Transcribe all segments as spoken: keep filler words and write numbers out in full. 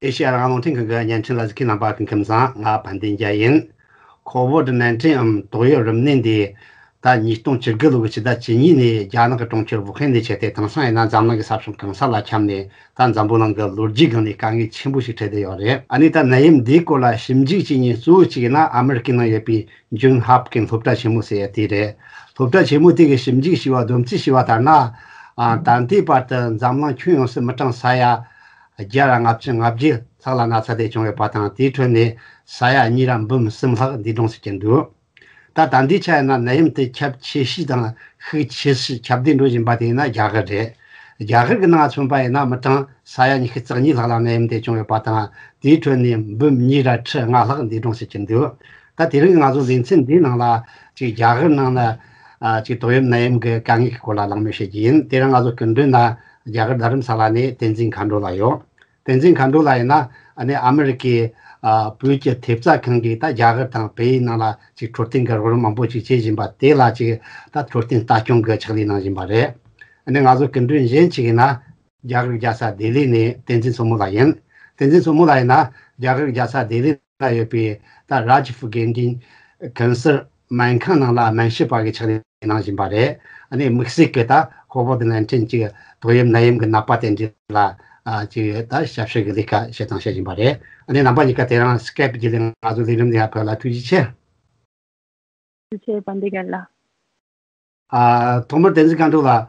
ཨེ་ཤེ་ཡ་རང་དབང་རླུང་འཕྲིན་ཁང་གི་བརྙན་འཕྲིན་ལ་གཟིགས་མཁན་རྣམ་པ་སྐུ་ཁམས་བཟང་། ང་དཔལ་ལྡན་རྒྱལ་ཡིན། ཁོ་ཝིད་ནན་ཏིན་འམ་ཏོག་དབྱིབས་རིམས་ནད་འདི་ད་ཉིས་སྟོང་བཅུ་དགུ་ལོ་གི་ཕྱི་ཟླ་བཅུ་གཉིས་ནས་རྒྱ་ནག་གི་གྲོང་ཁྱེར་ཝུ་ཧན་ནས་བྱས་ཏེ། དེང་སང་ཡིན་ན་འཛམ་གླིང་གི་ས་ཕྱོགས་གང་ས་ལ་ཁྱབ་ནས། ད་འཛམ་བུ་གླིང་གི་ལོ་རྒྱུས་སྒང་ནས་དཀའ་ངལ་ཆེན་པོ་ཞིག་འཕྲད་བསྡད་ཡོད་རེད། ཨ་ནི་ད་ནད་ཡམས་འདིའི་སྐོར་ལ་ཞིབ་འཇུག་བྱེད་མཁན་གཙོ་བོ་གཅིག་ཡིན་ན་ཨ་མི་རི་ཀའི་ནང་ཡོད་པའི་ཇོན་ཧོབ་ཀིན་སློབ་གྲྭ་ཆེན་མོ་ཟེར་ཡ་དེ་རེད། སློབ་གྲྭ་ཆེན་མོ་དེ་གིས་ཞིབ་འཇུག་བྱས་པ། བསྡོམས་རྩིས་བྱས་པ་ལྟར་ན། ཨ། ད་ལྟའི་བར་དུ་འཛམ་གླིང་ཁྱོན་ཡོངས་སུ་མི་གྲངས་ས་ཡ་བརྒྱ་དང་ལྔ་བཅུ་ང་བརྒྱད་ལྷག་ལ་ན་ཚ་དེ་བྱུང་ཡོད་པ་དང་། དེའི་ཁྲོད་ནས་ས་ཡ་གཉིས་དང་འབུམ་གསུམ་ལྷག་འདས་གྲོངས་སུ་གྱུར་འདུག་ད་ད་ལྟའི་ཆ་ཡིན་ན་ནད་ཡམས་དེ་ཁྱབ་ཆེ་ཤོས་དང་ཤུགས་ཆེ་ཤོས་ཁྱབ་གདལ་འགྲོ་བཞིན་པ་དེ་ཡིན་ན་རྒྱ་གར་རེད། རྒྱ་གར་གྱི་ནང་མཚོན་པ་ཡིན་ན་མི་གྲངས་ས་ཡ་ཉི་ཤུ་རྩ་གཉིས་ལྷག་ལ་ནད་ཡམས་དེ་བྱུང་ཡོད་པ་དང་། དེའི་ཁྲོད་ནས་འབུམ་གཉིས་དང་ཁྲི་ལྔ་ལྷག་འདས་གྲོངས་སུ་གྱུར་འདུག་ད་དེ་རིང་ང་ཚོ་ལེ་ཚན་འདིའི་ནང་ལ་ཅིག་རྒྱ་གར་ནང་ལ། ཨ། ཅིག་ཏོག་དབྱིབས་ནད་ཡམས་ཀྱི་དཀའ་ངལ་གྱི་སྐོར་ལ་གླེང་མོལ་བྱེད་ཀྱི་ཡིན། དེ་རིང་ང་ཚོ་སྐུ་མགྲོན་ན་རྒྱ་གར་རྡ་རམ་ས་ལ་ནས་བསྟན་འཛིན་མཁའ་འགྲོ་ལགས་ཡོད། བསྟན་འཛིན་མཁའ་འགྲོ་ལགས་ཡིན་ན། ཨ་ནི་ཨ་མི་རི་ཀའི། ཨ། བོད་ཀྱི་ཐེབས་རྩ་ཁང་གིས་ད་རྒྱ་གར་དང་བལ་ཡུལ་ནང་ལ་ཅིག་འཕྲོད་བསྟེན་གྱི་རོགས་རམ་མང་པོ་ཅིག་བྱེད་བཞིན་པ་དེ་ལ་ཅིག་ད་འཕྲོད་བསྟེན་ལྟ་སྐྱོང་གི་ཕྱག་ལས་གནང་བཞིན་པ་རེད། ཨ་ནི་ང་ཚོ་སྐུ་མགྲོན་གཞན་གཅིག་ཡིན་ན། རྒྱ་གར་རྒྱལ་ས་ལྡི་ལི་ནས་བསྟན་འཛིན་མཚོ་མོ་ལགས་ཡིན། བསྟན་འཛིན་མཚོ་མོ་ལགས་ཡིན་ན། རྒྱ་གར་རྒྱལ་ས་ལྡི་ལི་ན་ཡོད་པའི་ད་Raj Pharmacy Cancer སྨན་ཁང་ནང་ལ་སྨན་ཞབས་པ་གི་ཕྱག་ལས་གནང་བཞིན་པ་རེད། ཨ་ནི་དམིགས་བསལ་གྱི་ད་ཁོ་ཝིད་ནན་ཏིན་གྱི་ཏོག་དབྱིབས་ནད་ཡམས་ཀྱི་ནད་པ་དེ་འདྲ་ལ། ཨ། ཅིག་ད་ཞབས་ཞུ་གི་ལས་ཀ་བྱེད་སྟངས་བཤད་བཞིན་པ་རེད། ཨ་ནི་རྣམ་པ་གཉིས་ཀ་དེ་རིང་Skype བརྒྱུད་ལས་ང་ཚོའི་ལས་རིམ་འདི་ཡར་ཕེབས་ལ་ཐུགས་རྗེ་ཆེ། ཐུགས་རྗེ་ཆེ། དཔལ་ལྡན་རྒན་ལགས། ཨ། ཐོག་མར་བསྟན་འཛིན་མཁའ་འགྲོ་ལགས།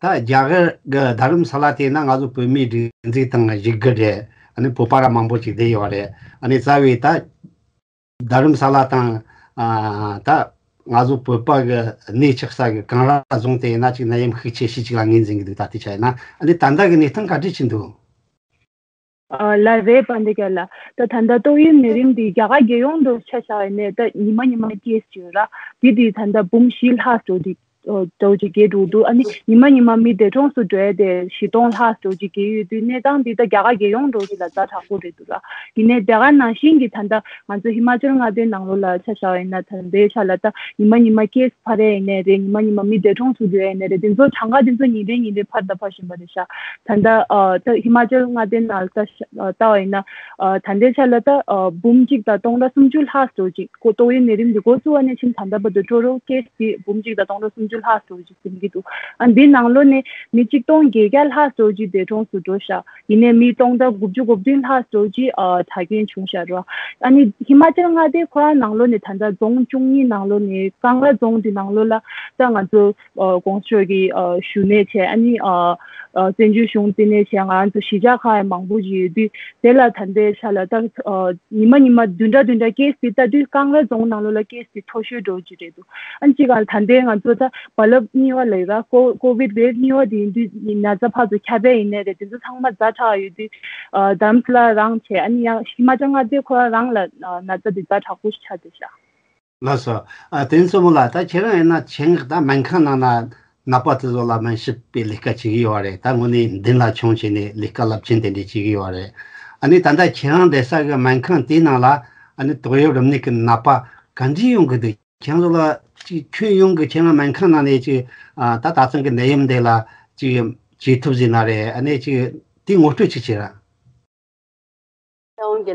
ད་རྒྱ་གར་གྱི་རྡ་རམ་ས་ལ་དེ་ན་ང་ཚོ་བོད་མིའི་སྒྲིག་འཛུགས་དང་གཞིས་ཁུལ་རེད། ཨ་ནི་བོད་པ་ར་མང་པོ་ཅིག་བསྡད་ཡོད་རེད། ཨ་ནི་རྩ་བའི་ད་རྡ་རམ་ས་ལ་དང་། ཨ། ད་ང་ཚོ་བོད་པ་གི་གནས་ཆགས་ས་གི་གངས་ར་རྫོང་དེ་ཡིན་ན་ཅིག་ནད་ཡམས་ཤུགས་ཆེ་ཤོས་ཅིག་ལ་ངོས་འཛིན་གྱི་འདུག་ད་ལྟའི་ཆ་ཡིན་ན། ཨ་ནི་ད་ལྟ་གི་གནས་སྟངས་ག་འདྲ་ཅིག་འདུག་ཨ། ལགས་རེད། དཔལ་ལྡན་རྒན་ལགས། ད་ད་ལྟ་ཏོག་དབྱིབས་ནད་རིམས་འདི་རྒྱ་གར་རྒྱལ་ཡོངས་འདྲ་ཆ་བཞག་ཡིན་ནའི་ད་ཉི་མ་ཉི་མ་ཀེ་སི་ཡོད་ར། འདི་དེ་ད་ལྟ་འབུམ་བཞི་ལྷག་འགྲོ་གི་འགྲོ་གི་འགྲོ་འདུག་ཨ་ནི་ཉི་མ་ཉི་མ་མི་འདས་གྲོངས་སུ་འགྲོ་ཡ་དེ་བཞི་སྟོང་ལྷག་འགྲོ་གི་ཡོད་དུས། གནས་སྟངས་འདི་ད་རྒྱ་གར་རྒྱལ་ཡོངས་འདྲ་ཅིག་ལ་ཛ་དྲག་པོ་རེད་འདུག་ར། ཡིན་ནའི་དེ་ག་ནང་བཞིན་གྱི་ད་ལྟ་ང་ཚོ་ཧི་མ་ཅལ་མངའ་སྡེའི་ནང་ལོགས་ལ་ཆ་བཞག་ཡིན་ན། ད་ལྟའི་ཆ་ལ་ད་ཉི་མ་ཉི་མ་ཀེ་སི་འཕར་ཡ་ཡིན་ནའི་རེད། ཉི་མ་ཉི་མ་མི་འདས་གྲོངས་སུ་འགྲོ་ཡ་ཡིན་ནའི་རེད། དེ་ཚོ་གྲངས་ཀ་དེ་ཚོ་ཉིན་རེ་ཉིན་རེ་འཕར་དང་འཕར་བཞིན་པ་རེད་ཤག་ད་ལྟ། ཨ། ད་ཧི་མ་ཅལ་མངའ་སྡེའི་ནང་ལ་ལྟ་ལྟ་བ་ཡིན་ན། ཨ། ད་ལྟའི་ཆ་ལ་ད། ཨ། འབུམ་གཅིག་དང་སྟོང་ཕྲག་སུམ་ཅུ་ལྷག་ཙམ་ཅིག་ཏོག་དབྱིབས་ནད་རིམས་འདི་འགོ་བཙུགས་པ་ནས་བྱས་ད་ལྟ་བར་དུ་ཊོ་ཊལ་ཀེ་སི་འདི་འབུམ་གཅིག་དང་སྟོང་ཕྲག་སུམ་ཅུ་ལྷག་ཙམ་ཅིག་ཟིན་གྱི་འདུག་ཨ། འདི་ནང་ལོགས་ནས་མི་གཅིག་སྟོང་བརྒྱད་བརྒྱ་ལྷག་ཙམ་ཅིག་འདས་གྲོངས་སུ་འགྲོ་ཤག་ཡིན་ནའི་མི་སྟོང་ཕྲག་དགུ་བཅུ་གོ་བདུན་ལྷག་ཙམ་ཅིག་ཨ། དྲག་སྐྱེད་བྱུང་ཤག་ར། ཨ་ནི་ཧི་མ་ཅལ་མངའ་སྡེ་ཁོ་རང་ནང་ལོགས་ནས་ད་ལྟ་རྫོང་བཅུ་གཉིས་ནང་ལོགས་ནས་ཀང་ར་རྫོང་འདི་ནང་ལོགས་ལ་ད་ང་ཚོ། ཨ། ༸གོང་ས་མཆོག་གི། ཨ། བཞུགས་གནས་བྱས། ཨ་ནི། ཨ། ཨ། བཙན་བྱོལ་གཞུང་བཙན་གནས་བྱས། ང་རང་ཚོ་གཞིས་ཆགས་ཁག་ཡང་མང་པོ་ཞིག་ཡོད་དུས། དེ་ལ་ད་ལྟའི་ཆ་ལ་ད། ཨ། ཉི་མ་ཉི་མ་བདུན་ཕྲག་བདུན་ཕྲག་ཀེ་སི་ལྟ་དུས་ཀང་ར་རྫོང་ནང་ལོགས་ལ་ཀེ་སི་མཐོ་ཤོས་འདྲ་ཅིག་རེད་འདུག་ཨ་ནི་གཅིག་ག་ད་ལྟའི་ང་ཚོ་ད་རྦ་རླབས་གཉིས་པ་ལབ་ཡ་ར། ཀོ་ཀོ་ཝིཌ་ཝེབ་གཉིས་པ་དེ་ཡིན་དུས། ན་ཚ་ཕར་ཚུར་ཁྱབ་པ་ཡིན་ནའི་རེད། དེ་ཚོ་ཚང་མ་ཛ་དྲག་ཡོད་དུས། ཨ། རྡ་རམ་ས་ལ་རང་བྱས། ཨ་ནི་ཡང་ཧི་མ་ཅལ་མངའ་སྡེ་ཁོ་རང་རང་ལ་ན་ཚ་དེ་ཛ་དྲག་པོ་ཞིག་ཆགས་བསྡད་ཤག་ལགས་སོ། ཨ། བསྟན་འཛིན་མཚོ་མོ་ལགས། ད་ཁྱེད་རང་ཡིན་ན་ཆེད་མངགས་ད་སྨན་ཁང་ནང་ན་ནད་པ་དེ་ཚོ་ལ་སྨན་ཞིབ་པའི་ལས་ཀ་བྱེད་ཀྱི་ཡོད་རེད། ད་དངོས་གནས་མདུན་ལ་མཆོང་བྱས་ནས་ལས་ཀ་རླབས་ཆེན་དེ་འདྲ་བྱེད་ཀྱི་ཡོད་རེད། ཨ་ནི་ད་ལྟ་ཁྱེད་རང་བསྡད་ས་གི་སྨན་ཁང་དེའི་ནང་ལ། ཨ་ནི་ཏོག་དབྱིབས་རིམས་ནད་ཀྱི་ནད་པ་ག་འདྲ་ཡོང་གི་འདུག་ཁྱེད་རང་ཚོ་ལ་ཅིག་ཁྱོན་ཡོངས་ཀྱི་ཁྱེད་རང་སྨན་ཁང་ནང་ནས་ཅིག་ཨ། ད་ད་ཐེངས་ཀྱི་ནད་ཡམས་འདི་ལ་ཅིག་བྱེད་ཐུབ་ཟིན་ན་རེད། ཨ་ནི་ཅིག་དེ་ངོ་སྤྲོད་ཅིག་བྱེད་ར།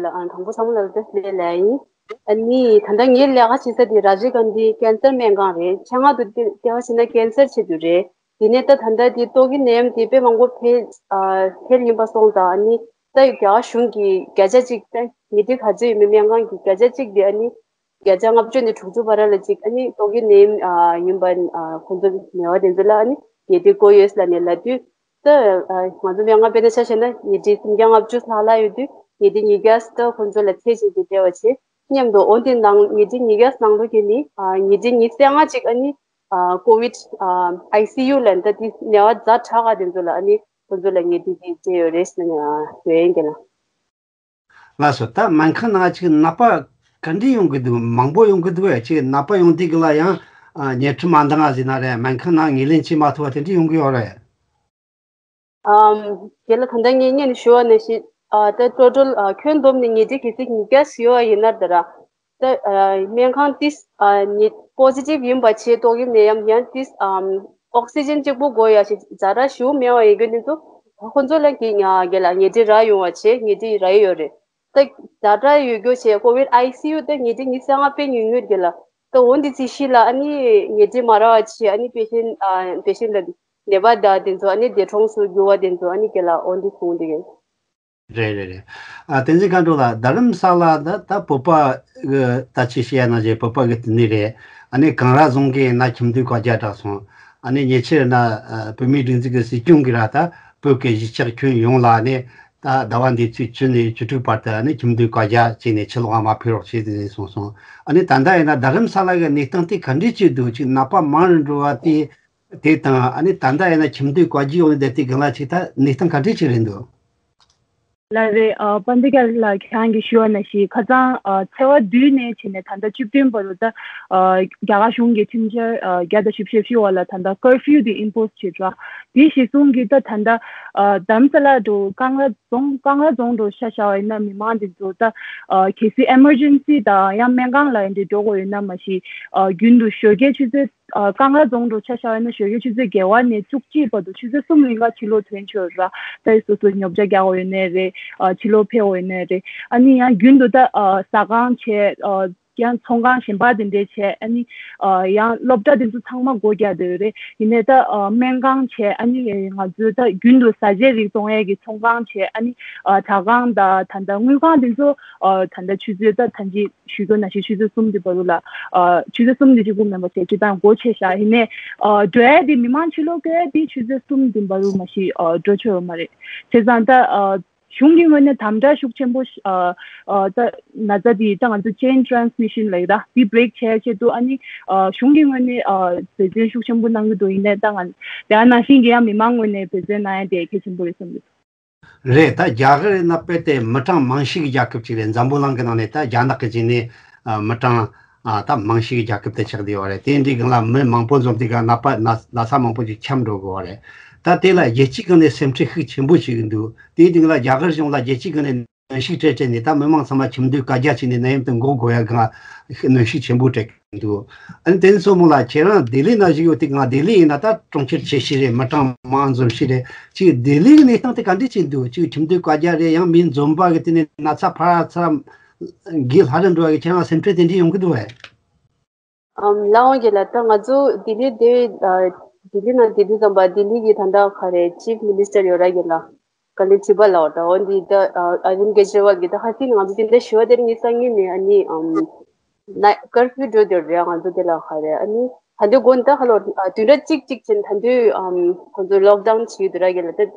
ཨ། དྲང་པོ་ཚང་མ་ལ་བདེ་ལེགས་ཡིན། ཨ་ནི་ད་ལྟ་ངའི་ལས་ཀ་བྱེད་ས་དེ་ར་ཇི་ཀན་དྷི་ཀན་སར་སྨན་ཁང་རེད། ཆེད་མངགས་དུ་ལྟ་བ་བྱས་ན་ཀན་སར་ཆེད་དུ་རེད། དེ་ནས་ད་ད་ལྟ་དེ་ཏོག་དབྱིབས་ནད་ཡམས་དེ་དཔེ་མང་པོ་འཕེལ། ཨ། འཕེལ་ཡིན་པ་སོང་ཙང་། ཨ་ནི་ད་རྒྱ་གར་གཞུང་གིས་བརྒྱ་ཆ་གཅིག་ད་ཉལ་ཁྲི་ག་ཚོད་ཡོད་མེད། སྨན་ཁང་གི་བརྒྱ་ཆ་གཅིག་དེ། ཨ་ནི་བརྒྱ་ཆ་ལྔ་བཅུ་ནས་དྲུག་ཅུ་བར་ལ་ཅིག་ཨ་ནི་ཏོག་དབྱིབས་ནད་ཡམས། ཨ། ཡིན་པ། ཨ། ཁོང་ཚོ་ནད་པ་དེ་ཚོ་ལ་ཨ་ནི་ཉལ་ཁྲི་བསྐོས་ཡོད་ལབ་ནས་ལབ་དུས། ད། ཨ། ང་ཚོ་སྨན་ཁང་དཔེར་ན་ཆ་བཞག་ན་ཉལ་ཁྲི་སུམ་བརྒྱ་ལྔ་བཅུ་ལྷག་ལྷག་ཡོད་དུས། ཉལ་ཁྲི་ཉིས་བརྒྱ་ད་ཁོང་ཚོ་ལ་ཚད་བྱས་ཏེ་སྤྲད་པ་བྱས་མཉམ་དུ། འོ་དེ་ནང་ཉལ་ཁྲི་ཉིས་བརྒྱ་ནང་ལོགས་ཀྱི་ནི། ཨ། ཉལ་ཁྲི་ཉི་ཤུ་རྩ་ལྔ་ཅིག་ཨ་ནི། ཨ། ཀོ་ཝིཌ། ཨ། ཨའི་སི་ཡུ་ལ་ད་དེ་ནད་པ་ཛ་དྲག་ག་དེ་ཚོ་ལ་ཨ་ནི་ཁོང་ཚོ་ལ་ཉལ་ཁྲི་དེ་སྤྲད་ཡོད་རེད་ཟེར་ནས། ཨ། ཡོད་ཡིན་གྱི་ལ། ལགས་སོ། ད་སྨན་ཁང་ནང་ཅིག་ནད་པ་ག་འདྲ་ཡོང་གི་འདུག་མང་པོ་ཡོང་གི་འདུག་གས། ཅིག་ནད་པ་ཡོང་དུས་ཀྱི་ལ་ཡང་། ཨ། ཉལ་ཁྲི་མ་འདང་ང་ཟེར་ན་རེད། སྨན་ཁང་ནང་ངོས་ལེན་བྱེད་མ་ཐུབ་པ་དེ་འདྲ་ཡོང་གི་ཡོད་རེད། ཨམ། དེ་ལ་ད་ལྟ་ངས་སྔོན་ཞུ་བ་ནང་བཞིན། ཨ། ད་ཊོ་ཊལ། ཨ། ཁྱོན་བསྡོམས་ནས་ཉལ་ཁྲི་གལ་སྲིད་ཉིས་བརྒྱ་ཞུ་བ་ཡིན་ན་ད་ར། ད། ཨ། སྨན་ཁང་དེས། ཨ། ཉལ། པོ་སི་ཊིབ་ཡིན་པ་བྱས་ཏོག་དབྱིབས་ནད་ཡམས་ཡང་དེས། ཨམ། ཨོག་སི་ཇན་གཅིག་པོ་དགོས་ཡ་ཞིག་ཛ་དྲག་ཞེ་པོ་མེད་པ་ཡིན་དུས་དེ་ཚོ། ཁོང་ཚོ་ལ་གི་ཉ་གི་ལ་ཉལ་ཁྲི་རག་ཡོང་བ་བྱས། ཉལ་ཁྲི་རག་ཡོད་རེད། ད་ད་ད་ཡོད་རྒྱུ་བྱས་ཀོ་བིད་ཨའི་སི་ཡུ་ད་ཉལ་ཁྲི་ཉི་ཤུ་རྩ་ལྔ་དཔེ་ཉུང་ཉུང་གི་ལ། ད་འོ་འདི་ཚེ་ཤི་ལ་ཨ་ནི་ཉལ་ཁྲི་མ་རག་བ་བྱས། ཨ་ནི་པེ་ཤེན་ཨ་པེ་ཤེན་ལ་ནད་པ་ད་དེ་ཚོ་ཨ་ནི་འདས་གྲོངས་སུ་གྱུར་བ་དེ་ཚོ་ཨ་ནི་གི་ལ་འོ་འདི་གསུངས་འདི་གི། རེད་རེད་རེད། ཨ་བསྟན་འཛིན་མཁའ་འགྲོ་ལགས། རྡ་རམ་ས་ལ་ད་ད་བོད་པ་གི་ད་ཆེ་ཤེས་ཡ་ན་ཞེ་བོད་པ་གི་དེ་ནི་རེད། ཨ་ནི་གངས་ར་རྫོང་གི་ན་ཁྱིམ་སྡོད་བཀའ་རྒྱ་དྲག་སོང་། ཨ་ནི་ཉེ་ཆར་ན་ཨ་བོད་མིའི་སྒྲིག་འཛུགས་ཀྱི་སྲིད་སྐྱོང་གི་ར་ད་བོད་ཀྱི་གཞིས་ཆགས་ཁྱོན་ཡོངས་ལ་ཨ་ནི་ད་ཟླ་བ་འདི་ཚོའི་བཅུ་ནས་བཅུ་དྲུག་བར་དུ་ཨ་ནི་ཁྱིམ་སྡོད་བཀའ་རྒྱ་བྱས་ནས་ཕྱི་ལོགས་མ་ཕེབས་རོགས་བྱས་ཏེ་ནས་སོང་སོང་། ཨ་ནི་ད་ལྟ་ཡིན་ན་རྡ་རམ་ས་ལ་གི་གནས་སྟངས་དེ་ག་འདྲས་ཅིག་འདུག་ཅིག་ནད་པ་མང་རུ་འགྲོ་བ་དེ། དེ་དང་ཨ་ནི་ད་ལྟ་ཡིན་ན་ཁྱིམ་སྡོད་བཀའ་རྒྱའི་འོག་ནས་བསྡད་དེ་གང་ལ་ཅིག་ད་གནས་སྟངས་ག་འདྲས་ཅིག་རེད་འདུག་ལགས་རེད། ཨ་པཎ་ཌི་ཏ་ལགས་ཁྱེད་རང་གིས་ཞུས་པ་ནང་བཞིན་ཁ་སང་ཨ་ཚེས་པ་བདུན་ནས་བྱས་ནས་ད་ལྟ་བཅུ་བདུན་བར་དུ་ད་ཨ་རྒྱ་གར་གཞུང་གིས་ཁྲིམས་འཆར་ཨ་བརྒྱ་དང་བཞི་བཅུ་ཞེ་བཞི་འོག་ལ་ད་ལྟ་ཀར་ཕིའུ་དེ་ཨིམ་པོ་སི་བྱས་འགྲོ། དེ་གཞི་བཟུང་གིས་ད་ད་ལྟ་ཨ་རྡ་རམ་ས་ལ་འགྲོ་གངས་ར་རྫོང་གངས་ར་རྫོང་འགྲོ་ཤ་ཤ་བ་ཡིན་ན་མི་མང་དེ་ཚོ་ད་ཨ་གལ་སྲིད་ཨེ་མར་ཇེན་སི་དང་ཡང་སྨན་ཁང་ལ་ཡིན་དེ་འགྲོ་དགོས་ཡོད་ན་མ་གཞི་ཨ་རྒྱུན་དུ་ཞོགས་ཀས་ཆུ་ཚོད། ཨ་གངས་ར་རྫོང་དུ་ཆ་བཞག་ཡོད་ན་ཞོགས་ཀས་ཆུ་ཚོད་བརྒྱད་པ་ནས་བཅུ་གཅིག་བར་དུ་ཆུ་ཚོད་གསུམ་རིང་ལ་ཕྱི་ལོགས་ཐོན་ཆོག་ར། ད་སོ་སོ་ཉོ་ཆ་རྒྱག་དགོས་ཡོད་ནའི་རེད། ཨ་ཕྱི་ལོགས་ཕེབས་དགོས་ཡོད་ནའི་རེད། ཨ་ནི་ཡང་རྒྱུན་དུ་ད་ཨ་ཟ་ཁང་བྱས། ཨ་ཡང་ཚོང་ཁང་གཞན་པ་དེ་འདྲས་བྱས། ཨ་ནི་ཨ་ཡང་སློབ་གྲྭ་དེ་ཚོ་ཚང་མ་སྒོ་རྒྱག་བསྡད་ཡོད་རེད། ཡིན་ནའི་ད་ཨ་སྨན་ཁང་བྱས། ཨ་ནི་ང་ཚོའི་ད་རྒྱུན་དུ་བཟའ་བཅའི་རིགས་བཙོང་ཡས་ཀྱི་ཚོང་ཁང་བྱས། ཨ་ནི་ཨ་ཇ་ཁང་དང་ད་ལྟ་དངུལ་ཁང་དེ་ཚོ་ཨ་ད་ལྟ་ཆུ་ཚོད་ད་ད་ཅི། ཞུ་རྒྱུ་ནང་བཞིན་ཆུ་ཚོད་གསུམ་གྱི་བར་དུ་ལ། ཨ་ཆུ་ཚོད་གསུམ་གྱི་གཅིག་པུ་མིན་པ་བྱས་སྤྱི་བཏང་སྒོ་ཕྱེ་བཞག་ཡིན་ནའི། ཨ་འགྲོ་ཡ་དེ་མི་མང་ཕྱི་ལོགས་སྐྱོད་ཡ་དེ་ཆུ་ཚོད་གསུམ་གྱི་བར་དུ་མ་གཞི་ཨ་འགྲོ་ཆོག་ཡོད་མ་རེད། བྱས་ཙང་ད་ཨ་གཞུང་གི་ངོས་ནས་དམ་དྲག་ཤུགས་ཆེན་པོ་ཞིག་ཨ་ཨ་ད་ན་ཚ་དེ་ད་ང་ཚོ་chain transmission ལབ་ཡོད་ད་དེ་བྷི་རེག་བྱེད་ཡ་ཆེད་དུ་ཨ་ནི་ཨ་གཞུང་གི་ངོས་ནས་ཨ་འབད་བརྩོན་ཤུགས་ཆེན་པོ་གནང་གི་འདུག་ཡིན་ནའི་ད་ང་དེ་ནང་བཞིན་གྱི་ཡང་མི་མང་ངོས་ནས་འབད་བརྩོན་གནང་ཡ་དེ་གལ་ཆེན་པོ་རེད་བསམ་གྱི་འདུག་རེད། ད་རྒྱ་གར་ཡིན་ན་དཔེ་དེ་མི་གྲངས་མང་ཤོས་ཀྱི་རྒྱལ་ཁབ་ཅིག་རེད། འཛམ་བུ་གླིང་གི་ནང་ནས་ད་རྒྱ་ནག་གི་རྗེས་ནས་ཨ་མི་གྲངས་ཨ་ད་མང་ཤོས་ཀྱི་རྒྱལ་ཁབ་དེ་ཆགས་བསྡད་ཡོད་རེད། དེ་འདྲའི་སྒང་ལ་མི་མང་པོ་འཛོམས་དུས་སྒང་ནད་པ་ན་ན་ཚ་མང་པོ་ཅིག་ཁྱབ་འགྲོ་གི་ཡོད་རེད། ད་དེ་ལ་རྒྱལ་སྤྱིའི་སྒང་ནས་སེམས་ཁྲལ་ཤུགས་ཆེན་པོ་ཞིག་འདུག་དེའི་སྟེང་ལ་རྒྱ་གར་གཞུང་ལ་རྒྱལ་སྤྱིའི་སྒང་ནས་གནོན་ཤུགས་སྤྲད་སྤྲད་ནས་ད་མི་མང་ཚང་མ་ཁྱིམ་སྡོད་བཀའ་རྒྱ་བྱས་ནས་ནད་ཡམས་དེ་འགོག་དགོས་ཡ་སྒང་གནོན་ཤུགས་ཆེན་པོ་སྤྲད། འདུག་ཨ་ནི་དེ་ཚོ་མོ་ལ་ཁྱེད་རང་ལྡི་ལི་ན་བཞུགས་ཡོད་དུས་སྒང་ལྡི་ལི་ཡིན་ན་ད་གྲོང་ཁྱེར་ཆེ་ཤོས་རེད། མི་གྲངས་མང་འཛོམས་ཤོས་རེད། ཅིག་ལྡི་ལི་གི་གནས་སྟངས་དེ་ག་འདྲས་ཅིག་འདུག་ཅིག་ཁྱིམ་སྡོད་བཀའ་རྒྱ་རེད། ཡང་མི་འཛོམས་པ་གི་དེ་ནས་ན་ཚ་ཕར་ཚུར་འགྱེལ་ཧ་ལས་འགྲོ་བ་གི་ཁྱེད་རང་སེམས་ཁྲལ་དེ་འདྲས་ཡོང་གི་འདུག་བས། ཨམ་ལགས་འོང་རྒན་ལགས། ད་ང་ཚོ་ལྡི་ལི་དེ་ཨ་ལྡི་ལི་ན་ལྡི་ལི་འཛོམས་པ་ལྡི་ལི་གི་ད་ལྟ་ག་རེ་chief minister ཡོད་ར་རྒན་ལགས། ག་ལེ་ཐི་པ་ལའོ་ད་འོ་འདི་ད་ཨ་རིན་གེ་ཇི་ཝལ་གི་ད་ཧ་སི་ང་ཚོ་དེ་འདྲ་ཞུ་བ་དེར་ངེད་སང་ཉིན་ནས་ཨ་ནི་ཨམ་ན་ཀར་ཕིའུ་འགྲོ་དེར་རེད། ང་ཚོ་དེ་ལ་ཧ་རེ་ཨ་ནི་ད་འདི་དགོན་ད་ཧ་ལོ་ཨ་བདུན་ཕྲག་གཅིག་གཅིག་ཅན་ད་འདི་ཨམ་ཁོང་ཚོ་ལོག་ཌའུན་བྱེད་ཡོད་དུ་ར་གི་ལ་ད་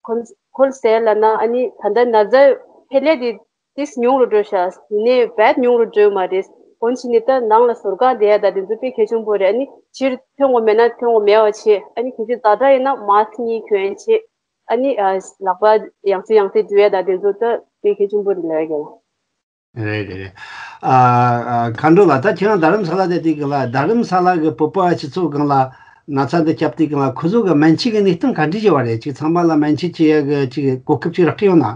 ཁོང་ཁོལ་ཟེར་ལ་ན་ཨ་ནི་ད་ད་ན་ཚ་འཕེལ་ལས་དེ་ཏིས་ཉུང་རུ་འགྲོ་ཤག་ཡིན་ནའི་བད་ཉུང་རུ་འགྲོ་མ་རེད། འོན་ཕྱིན་ནི་ད་ནང་ལ་ཟུར་ཁང་བསྡད་ཡ་ད་དེ་ཚོ་དཔེ་གལ་ཆེན་པོ་རེད། ཨ་ནི་ཕྱིར་ཐོན་དགོས་མེད་ན་ཐོན་དགོས་མེད་པ་བྱེད། ཨ་ནི་གལ་སྲིད་ཛ་དྲག་ཡིན་ན་མཱ་སི་ཀི་གཉིས་གྱོན་བྱེད། ཨ་ནི་ཨ་ལག་པ་ཡང་སེ་ཡང་སེ་འགྲོ་ཡ་ད་དེ་ཚོ་ད་དཔེ་གལ་ཆེན་པོ་རེད་ལབ་ཡ་གི། རེད་རེད་རེད། ཨ་ཨ་མཁའ་འགྲོ་ལགས། ད་ཁྱེད་རང་རྡ་རམ་ས་ལ་བསྡད་དུས་སྒང་ལ་རྡ་རམ་ས་ལ་གི་བོད་པ་སྤྱི་ཚོགས་སྒང་ལ་ན་ཚ་འདི་ཁྱབ་དུས་སྒང་ལ་ཁོ་ཚོ་གི་སྨན་བཅོས་ཀྱི་གནས་སྟངས་ག་འདྲ་ཞིག་ཡོད་རེད། ཅིག་ཚང་མ་ལ་སྨན་བཅོས་བྱེད་ཡ་གི་ཅིག་གོ་སྐབས་ཅིག་རག་གི་ཡོད་ན།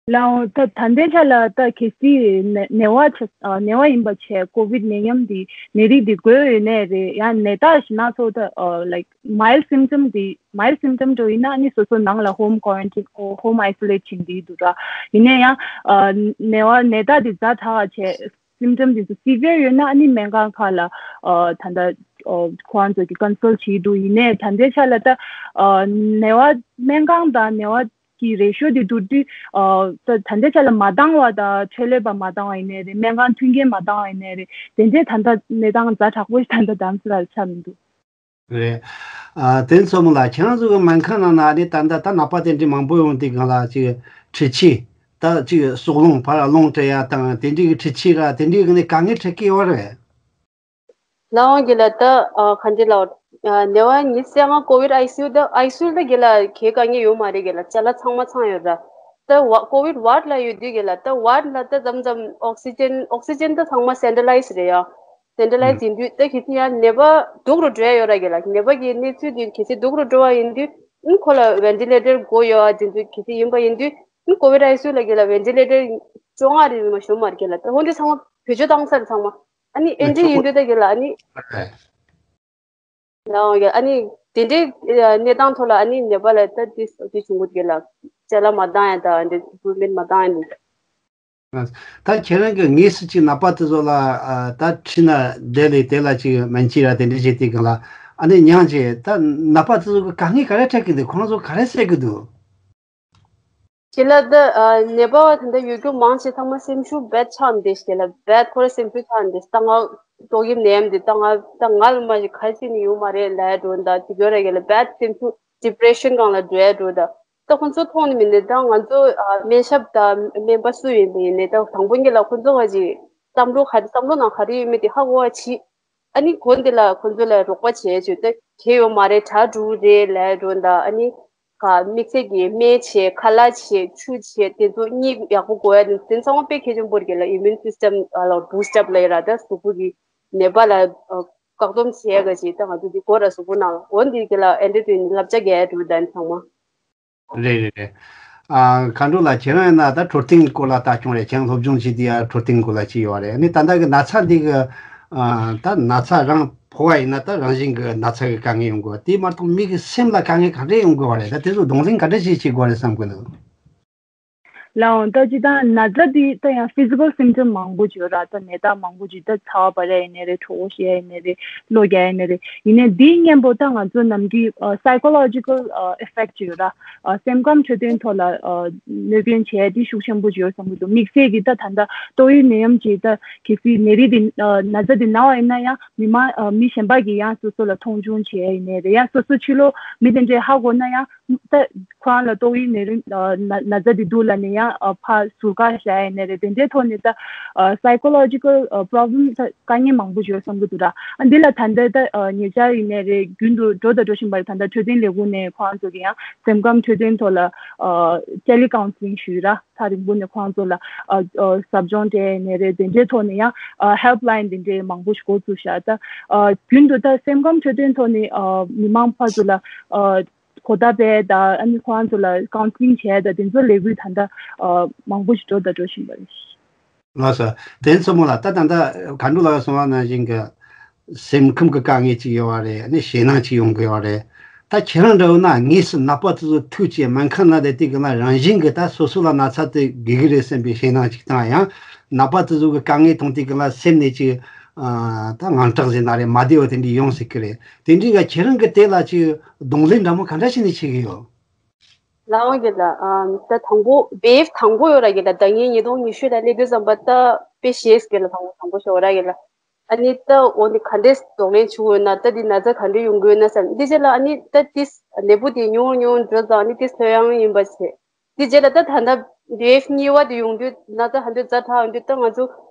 ལགས་འོང་། ད་ད་ལྟའི་ཆ་ལ་ད་གལ་སྲིད་ནད་ནད་པ་ཆ་ཨ་ནད་པ་ཡིན་པ་བྱས་ཀོ་བིད་ནད་ཡམས་འདི་ནད་རིགས་འདི་འགོས་ཡོད་ནའི་རེད། ཡང་ནད་རྟགས་ཤིག་སྣ་ཚོགས་ད་ཨ་like mild symptom འདི་mild symptom འདྲ་ཡིན་ན་ནི་སོ་སོ་ནང་ལ་home quarantine ཨོ་home isolate བྱེད་འདི་འདུག་ར། ཡིན་ནའི་ཡང་ཨ་ནད་པ་ནད་རྟགས་འདི་ཛ་དྲག་བྱས་symptom འདི་ཚོ་སི་བི་ཡར་ཡོད་ན་ཨ་ནི་སྨན་ཁང་ཁག་ལ་ཨ་ད་ལྟ་ཨ་ཁོང་ཚོ་གི་consult བྱེད་འདུག་ཡིན་ནའི་ད་ལྟའི་ཆ་ལ་ད་ཨ་ནད་པ་སྨན་ཁང་དང་ནད་པ་གི་རེ་ཤོ་དེ་བསྡུར་དུས་ཨ་ད་ད་ལྟའི་ཆ་ལ་མ་འདང་བ་དང་འཕྲོད་ལས་པ་མ་འདང་བ་ཡིན་ནའི་རེད། སྨན་ཁང་མཐུན་རྐྱེན་མ་འདང་བ་ཡིན་ནའི་རེད། དེ་འདྲའི་ད་ལྟ་གནས་སྟངས་ཛ་དྲག་པོ་ཞིག་ད་ལྟ་རྡ་རམ་ས་ལར་ཆགས་མི་འདུག་རེད། ཨ་དེ་ཚོ་མོ་ལ་ཁྱེད་རང་ཚོ་གི་སྨན་ཁང་ནང་ན་ཨ་ནི་ད་ལྟ་ད་ནད་པ་དེ་འདྲའི་མང་པོ་ཡོང་དུས་སྒང་ལ་ཅིག་འཕྲུལ་ཆས་ད་ཅིག་སྲོག་རླུང་ཕར་རླུང་སྤྲད་ཡ་དང་དེ་འདྲའི་གི་འཕྲུལ་ཆས་ར་དེ་འདྲའི་གི་ནི་དཀའ་ངལ་འཕྲད་ཀྱི་ཡོད་རེད། ལགས་འོང་རྒན་ལགས། ད་ཨ་ག་འདྲ་ལབ་ཨ་ནད་པ་ཉི་ཤུ་རྩ་ལྔ་ཀོ་བིད་ཨའི་སི་ཡུ་ད་ཨའི་སི་ཡུ་ད་རྒན་ལགས་གའི་དཀའ་ངལ་ཡོད་མ་རེད་རྒན་ལགས། ཅ་ལག་ཚང་མ་ཚང་ཡོད་ར། ད་ཝ་ཀོ་བིད་ཝར་ཌི་ལ་ཡོད་དུས་རྒན་ལགས་ད་ཝར་ཌི་ལ་ད་མཚམས་མཚམས་ཨོག་སི་ཇན་ཨོག་སི་ཇན་ད་ཚང་མ་སེན་ཊ་ལའི་ཛི་རེད་ཡ། སེན་ཊ་ལའི་ཛི་ཡིན་དུས་ད་གལ་སྲིད་ཡང་ནད་པ་སྡུག་རུ་འགྲོ་ཡ་ཡོད་ར་རྒན་ལགས། ནད་པ་གི་གནས་ཚུལ་དེ་གལ་སྲིད་སྡུག་རུ་འགྲོ་བ་ཡིན་དུས་ཨ་ཁོ་ལ་ཝེན་ཊི་ལེ་ཊར་དགོས་ཡོད་ཨ་དེ་ཚོ་གལ་སྲིད་ཡིན་པ་ཡིན་དུས་ཨ་ཀོ་བིད་ཨའི་སི་ཡུ་ལ་རྒན་ལགས་ཝེན་ཊི་ལེ་ཊར་བཅོ་ལྔ་རེ་མ་ཞུ་མ་རྒན་ལགས། ད་འོ་འདི་ཚང་མ་བེད་སྤྱོད་བཏང་ཚར་ཚང་མ། ཨ་ནི་ཨེ་ནི་ཊི་ཡིན་དུས་ད་རྒན་ལགས་ཨ་ནི། ལགས་འོང་རྒན། ཨ་ནི་ དེ་འདྲའི་གནས་སྟངས་ཐོག་ལ་ཨ་ནི་ནེ་པ་ལ་ད་དེ་དེ་བྱུང་གི་འདུག་ལ། ཅ་ལག་མ་འདང་ཡ་ད་འདི་ཊི་རི་ཊི་མེན་ཊི་མ་འདང་ཡ་འདི། ད་ཁྱེད་རང་གི་ངེས་སུ་ཅིག་ནད་པ་དེ་ཚོ་ལ་ད་ཁྲིད་ན་བསྡད་ལས་དེ་ལ་ཅིག་སྨན་བཅོས་ར་དེ་འདྲ་བྱེད་དུས་སྒང་ལ་ཨ་ནི་མྱངས་རྗེས་ད་ནད་པ་དེ་ཚོ་གི་དཀའ་ངལ་ག་རེ་འཕྲད་ཀྱི་འདུག་ཁོང་ཚོ་ག་རེ་བཤད་ཀྱི་འདུག་ཁྱེད་ལ་ད་ནད་པ་བ་དེ་འདྲ་ཡོད་རྒྱུ་མང་ཆེ་ཚང་མ་སེམས་ཤུགས་རྦད་ཆག་འདི་ཁྱེད་ལ་རྦད་ཁོ་ར་སེམས་ཤུགས་ཆག་འདི་ད་ང་ཏོག་དབྱིབས་ནད་ཡམས་འདི་ད་ང་ད་ང་ལ་མ་ཞིག་ག་རེ་བྱས་ནས་ཡོང་མ་རེད་ལབ་འགྲོ་ད་དེ་གྱོད་ར་ཁྱེད་ལ་རྦད་སེམས་ཤུགས་ཌི་པི་རེ་ཤན་སྒང་ལ་འགྲོ་ཡ་འགྲོ་ད། ད་ཁོང་ཚོ་མཐོང་ནི་མིན་ནས་ད་ང་ཚོ་སྨན་ཞབས་དང་སྨན་པ་སུ་ཡིན་པ་ཡིན་ནས་ད་དང་པོ་ཉིད་ལ་ཁོང་ཚོ་ག་ཅིག་བསམ་བློ་ག་བསམ་བློ་ནང་ག་རེ་ཡོད་མེད་དེ་ཧ་གོ་བ་བྱེད། ཨ་ནི་གོ་འདི་ལ་ཁོང་ཚོ་ལ་རོགས་པ་བྱེད་བྱེད་ད་གལ་ཡོད་མ་རེད་དྲག་འགྲོ་རེད་ལབ་འགྲོ་ད། ཨ་ནི་ག་དམིགས་བསལ་གྱི་སྨན་བྱེད་ཁ་ལག་བྱེད་ཆུ་བྱེད་དེ་ཚོ་གཉིད་ཡག་པོ་དགོས་ཡ་དེ་ཚོ་ཚང་མ་དཔེ་གལ་ཆེན་པོ་རེད་ལ། ཨིམ་མུན་སིས་ཊམ་ལ་བུ་སི་ཊི་ཨབ་ལ་ཡ་ར་ད་གཟུགས་པོ་གི་ནད་པ་ལ་བཀག་སྡོམ་བྱེད་ཡ་ག་ཅིག་ད་ང་ཚོ་འདི་གོ་ར་གཟུགས་པོ་ནང་ལ་འོ་འདི་གི་ལ་ཨེ་འདྲ་དུས་ནི་བསླབ་བྱ་རྒྱག་ཡ་འགྲོ་ད་ཚང་མ། རེད་རེད་རེད། ཨ་མཁའ་འགྲོ་ལགས་ཁྱེད་རང་ཡིན་ན་ད་འཕྲོད་བསྟེན་སྐོར་ལ་ལྟ་སྐྱོང་རེད། ཁྱེད་རང་སློབ་སྦྱོང་བྱེད་དུས་ཡ་འཕྲོད་བསྟེན་སྐོར་ལ་བྱས་ཡོད་རེད། ཨ་ནི་ད་ལྟ་གི་ན་ཚ་འདི་གི་ཨ་ད་ན་ཚ་རང་ཕོག་པ་ཡིན་ན་ད་རང་བཞིན་གི་ན་ཚ་གི་དཀའ་ངལ་ཡོང་དགོས་པ་དེ་མ་གཏོགས་མི་གི་སེམས་ལ་དཀའ་ངལ་ག་འདྲས་ཡོང་དགོས་པ་རེད། ད་དེ་ཚོ་གདོང་ལེན་ག་འདྲས་ཞིག་བྱེད་དགོས་རེད་བསམ་གི་འདུག་ལའང་ད་ཅི་ད་ན་ཚ་འདི་ད་ཡང་ཕི་ཟི་ཀལ་སིམ་ཊམ་མང་པོ་ཅིག་ཡོད་ར། ད་ནད་རྟགས་མང་པོ་ཅིག་ད་ཚ་བ་འབར་ཡ་ཡིན་ནའི་རེད། གྲོད་ཁོག་བཤལ་ཡ་ཡིན་ནའི་རེད། གློ་རྒྱག་ཡ་ཡིན་ནའི་རེད། ཡིན་ནའི་འདིའི་སྔོན་པོ་ད་ང་ཚོ་ནམ་རྒྱུན་ཨ་སའི་ཀོ་ལོ་ཇི་ཀལ་ཨ་ཨི་ཕེག་ཊི་ཅིག་ཡོད་ར། ཨ་སེམས་ཁམས་འཕྲོད་བསྟེན་ཐོག་ལ་ཨ་གནོད་སྐྱོན་བྱས་འདི་ཤུགས་ཆེན་པོ་ཅིག་ཡོད་བསམ་གི་འདུག་དམིགས་བསལ་གྱི་ད་ད་ལྟ་ཏོག་དབྱིབས་ནད་ཡམས་ཀྱི་ད་གལ་སྲིད་ནད་རིགས་འདི་ཨ་ན་ཚ་འདི་ན་བ་ཡིན་ན་ཡང་མི་མང་ཨ་མི་གཞན་པ་གིས་ཡང་སོ་སོ་ལ་མཐོང་ཆུང་བྱས་ཡ་ཡིན་ནའི་རེད། ཡང་སོ་སོ་ཕྱི་ལོགས་མི་དེ་འདྲས་ཧ་གོ་ན་ཡང་། ད་ཁོ་རང་ལ་ཏོག་དབྱིབས་ནད་རིམས་ཨ་ན་ན་ཚ་འདི་འདུག་ལབ་ནས་ཡང་ཨ་ཕར་ཟུར་བཀག་བཞག་ཡ་ཡིན་ནའི་རེད། དེ་འདྲའི་ཐོག་ནས་ད་ཨ་སའི་ཀོ་ལོ་ཇི་ཀལ་ཨ་པོ་རོབ་ལེམ་ད་དཀའ་ངལ་མང་པོ་ཡོད་བསམ་གི་འདུག་ར། ཨ་འདི་ལ་ད་ལྟ་ད་ཨ་ཉེ་ཆར་ཡིན་ནའི་རེད། རྒྱུན་དུ་འགྲོ་དང་འགྲོ་བཞིན་པ་རེད། ད་ལྟ་འཕྲོད་བསྟེན་ལས་ཁུངས་ནས་ཁོ་རང་ཚོ་གི་ཡང་སེམས་ཁམས་འཕྲོད་བསྟེན་ཐོག་ལ་ཨ་ཊེ་ལི་ཀའུན་སི་ལིང་ཞུས་ར། ཚར་རིང་པོ་ནས་ཁོ་རང་ཚོ་ལ་ཨ་ཨ་ཟབ་སྦྱོང་སྤྲད་ཡ་ཡིན་ནའི་རེད། དེ་འདྲའི་ཐོག་ནས་ཡང་ཨ་ཧེལ་པ་ལ་ཡིན་དེ་འདྲའི་མང་པོ་ཞིག་འགོ་བཙུགས་བཞག་ད་ཨ་རྒྱུན་དུ་ད་སེམས་ཁམས་འཕྲོད་བསྟེན་ཐོག་ནས་ཨ་མི་མང་ཕར་ཚུར་ལ་ཨ། གོ་བརྡ་སྤེལ་དང་ཨ་ནི་ཁོ་རང་ཚོ་ལ་ཀའུན་སི་ལིང་བྱས་དང་དེ་ཚོ་ལས་འགུལ་ད་ལྟ་ཨ་མང་པོ་ཞིག་འགྲོ་དང་འགྲོ་བཞིན་པ་རེད། ལགས་སོ། དེ་ཚོ་མོ་ལ་ད་ད་ལྟ་མཁའ་འགྲོ་ལགས་གསུངས་པ་ནང་བཞིན་གྱི་སེམས་ཁམས་ཀྱི་དཀའ་ངལ་ཅིག་ཡོད་པ་རེད། ཨ་ནི་ཞེད་སྣང་ཅིག་ཡོང་གི་ཡོད་རེད། ད་ཁྱེད་རང་འདྲ་བོ་ན་དངོས་སུ་ནད་པ་དེ་ཚོ་ཐུག་བྱས་སྨན་ཁང་ན་བསྡད་དུས་གང་ལ་རང་བཞིན་གྱི་ད་སོ་སོ་ལ་ན་ཚ་དེ་འགོས་ཀྱི་རེད་བསམ་པའི་ཞེད་སྣང་ཅིག་དང་ཡང་ནད་པ་དེ་ཚོ་གི་དཀའ་ངལ་མཐོང་དུས་གང་ལ་སེམས་ནས་ཅིག་ཨ་ད་དངངས་སྐྲག་ཟེར་ན་རེད། མ་བདེ་བ་དེ་འདྲ་ཡོང་སྲིད་ཀྱི་རེད། དེ་འདྲའི་ག་ཁྱེད་རང་གི་དེ་ལ་ཅིག་གདོང་ལེན་འདྲ་མོ་ག་འདྲ་བྱས་ནས་བྱེད་ཀྱི་ཡོད། ལགས་འོང་། རྒན་ལགས། ཨམ་ད་དང་པོ་བེབ་དང་པོ་ཡོད་ར་རྒན་ལགས། ཟླ་ཉིན་ཉིས་སྟོང་ཉི་ཤུ་ལ་སླེབས་དུས་ཙམ་པ་ད་དཔེ་ཞེས་རྒན་ལགས། དང་པོ་དང་པོ་ཞོག་ར་རྒན་ལགས། ཨ་ནི་ད་འོ་ནི་ག་འདྲས་གདོང་ལེན་བྱུང་ཡོད་ན། ད་འདི་ན་ཚ་ག་འདྲས་ཡོང་གི་ཡོད་ན་བསམ། འདི་རྗེས་ལ་ཨ་ནི་ད་ཏིས་ནད་འབུ་དེ་ཉུང་ཉུང་འགྲོ་ཙང་ཨ་ནི་ཏིས་ལྷོད་ཡངས་ཡིན་པ་བྱས། དེ་རྗེས་ལ་ད་ད་ལྟ་བེབ་གཉིས་པ་དེ་ཡོང་དུས་ན་ཚ་ཧ་འདོད་ཛ་དྲག་ཡོང་དུས་ད་ང་ཚོ་